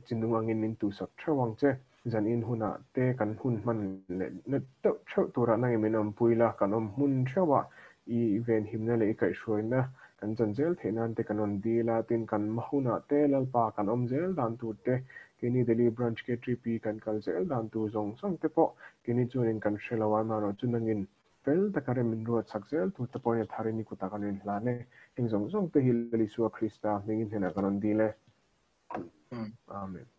chinung angin min tuhsak theuh ang che. Zan in hunah te kan hun hman leh na deuh theuh turah nangin min awmpui la, kan awm hmun theuhah i venhimna leh i kaihhruaina kan chan zel theih nan te kan rawn dil a, tin kan hma hunah te Lalpa kan awm zel dan tur te, keini Delhi Branch KTP kan kal zel dan tur zawng zawng te pawh keini chuanin kan hre lo a, amaherawhchu chu nangin fel taka rem min ruatsak zel tur te pawhin a tharin i kutah kan rawn inhlan e. Heng zawng zawng te hi Lal Isua Krista hmingin hnenah kan rawn dil e. Amen.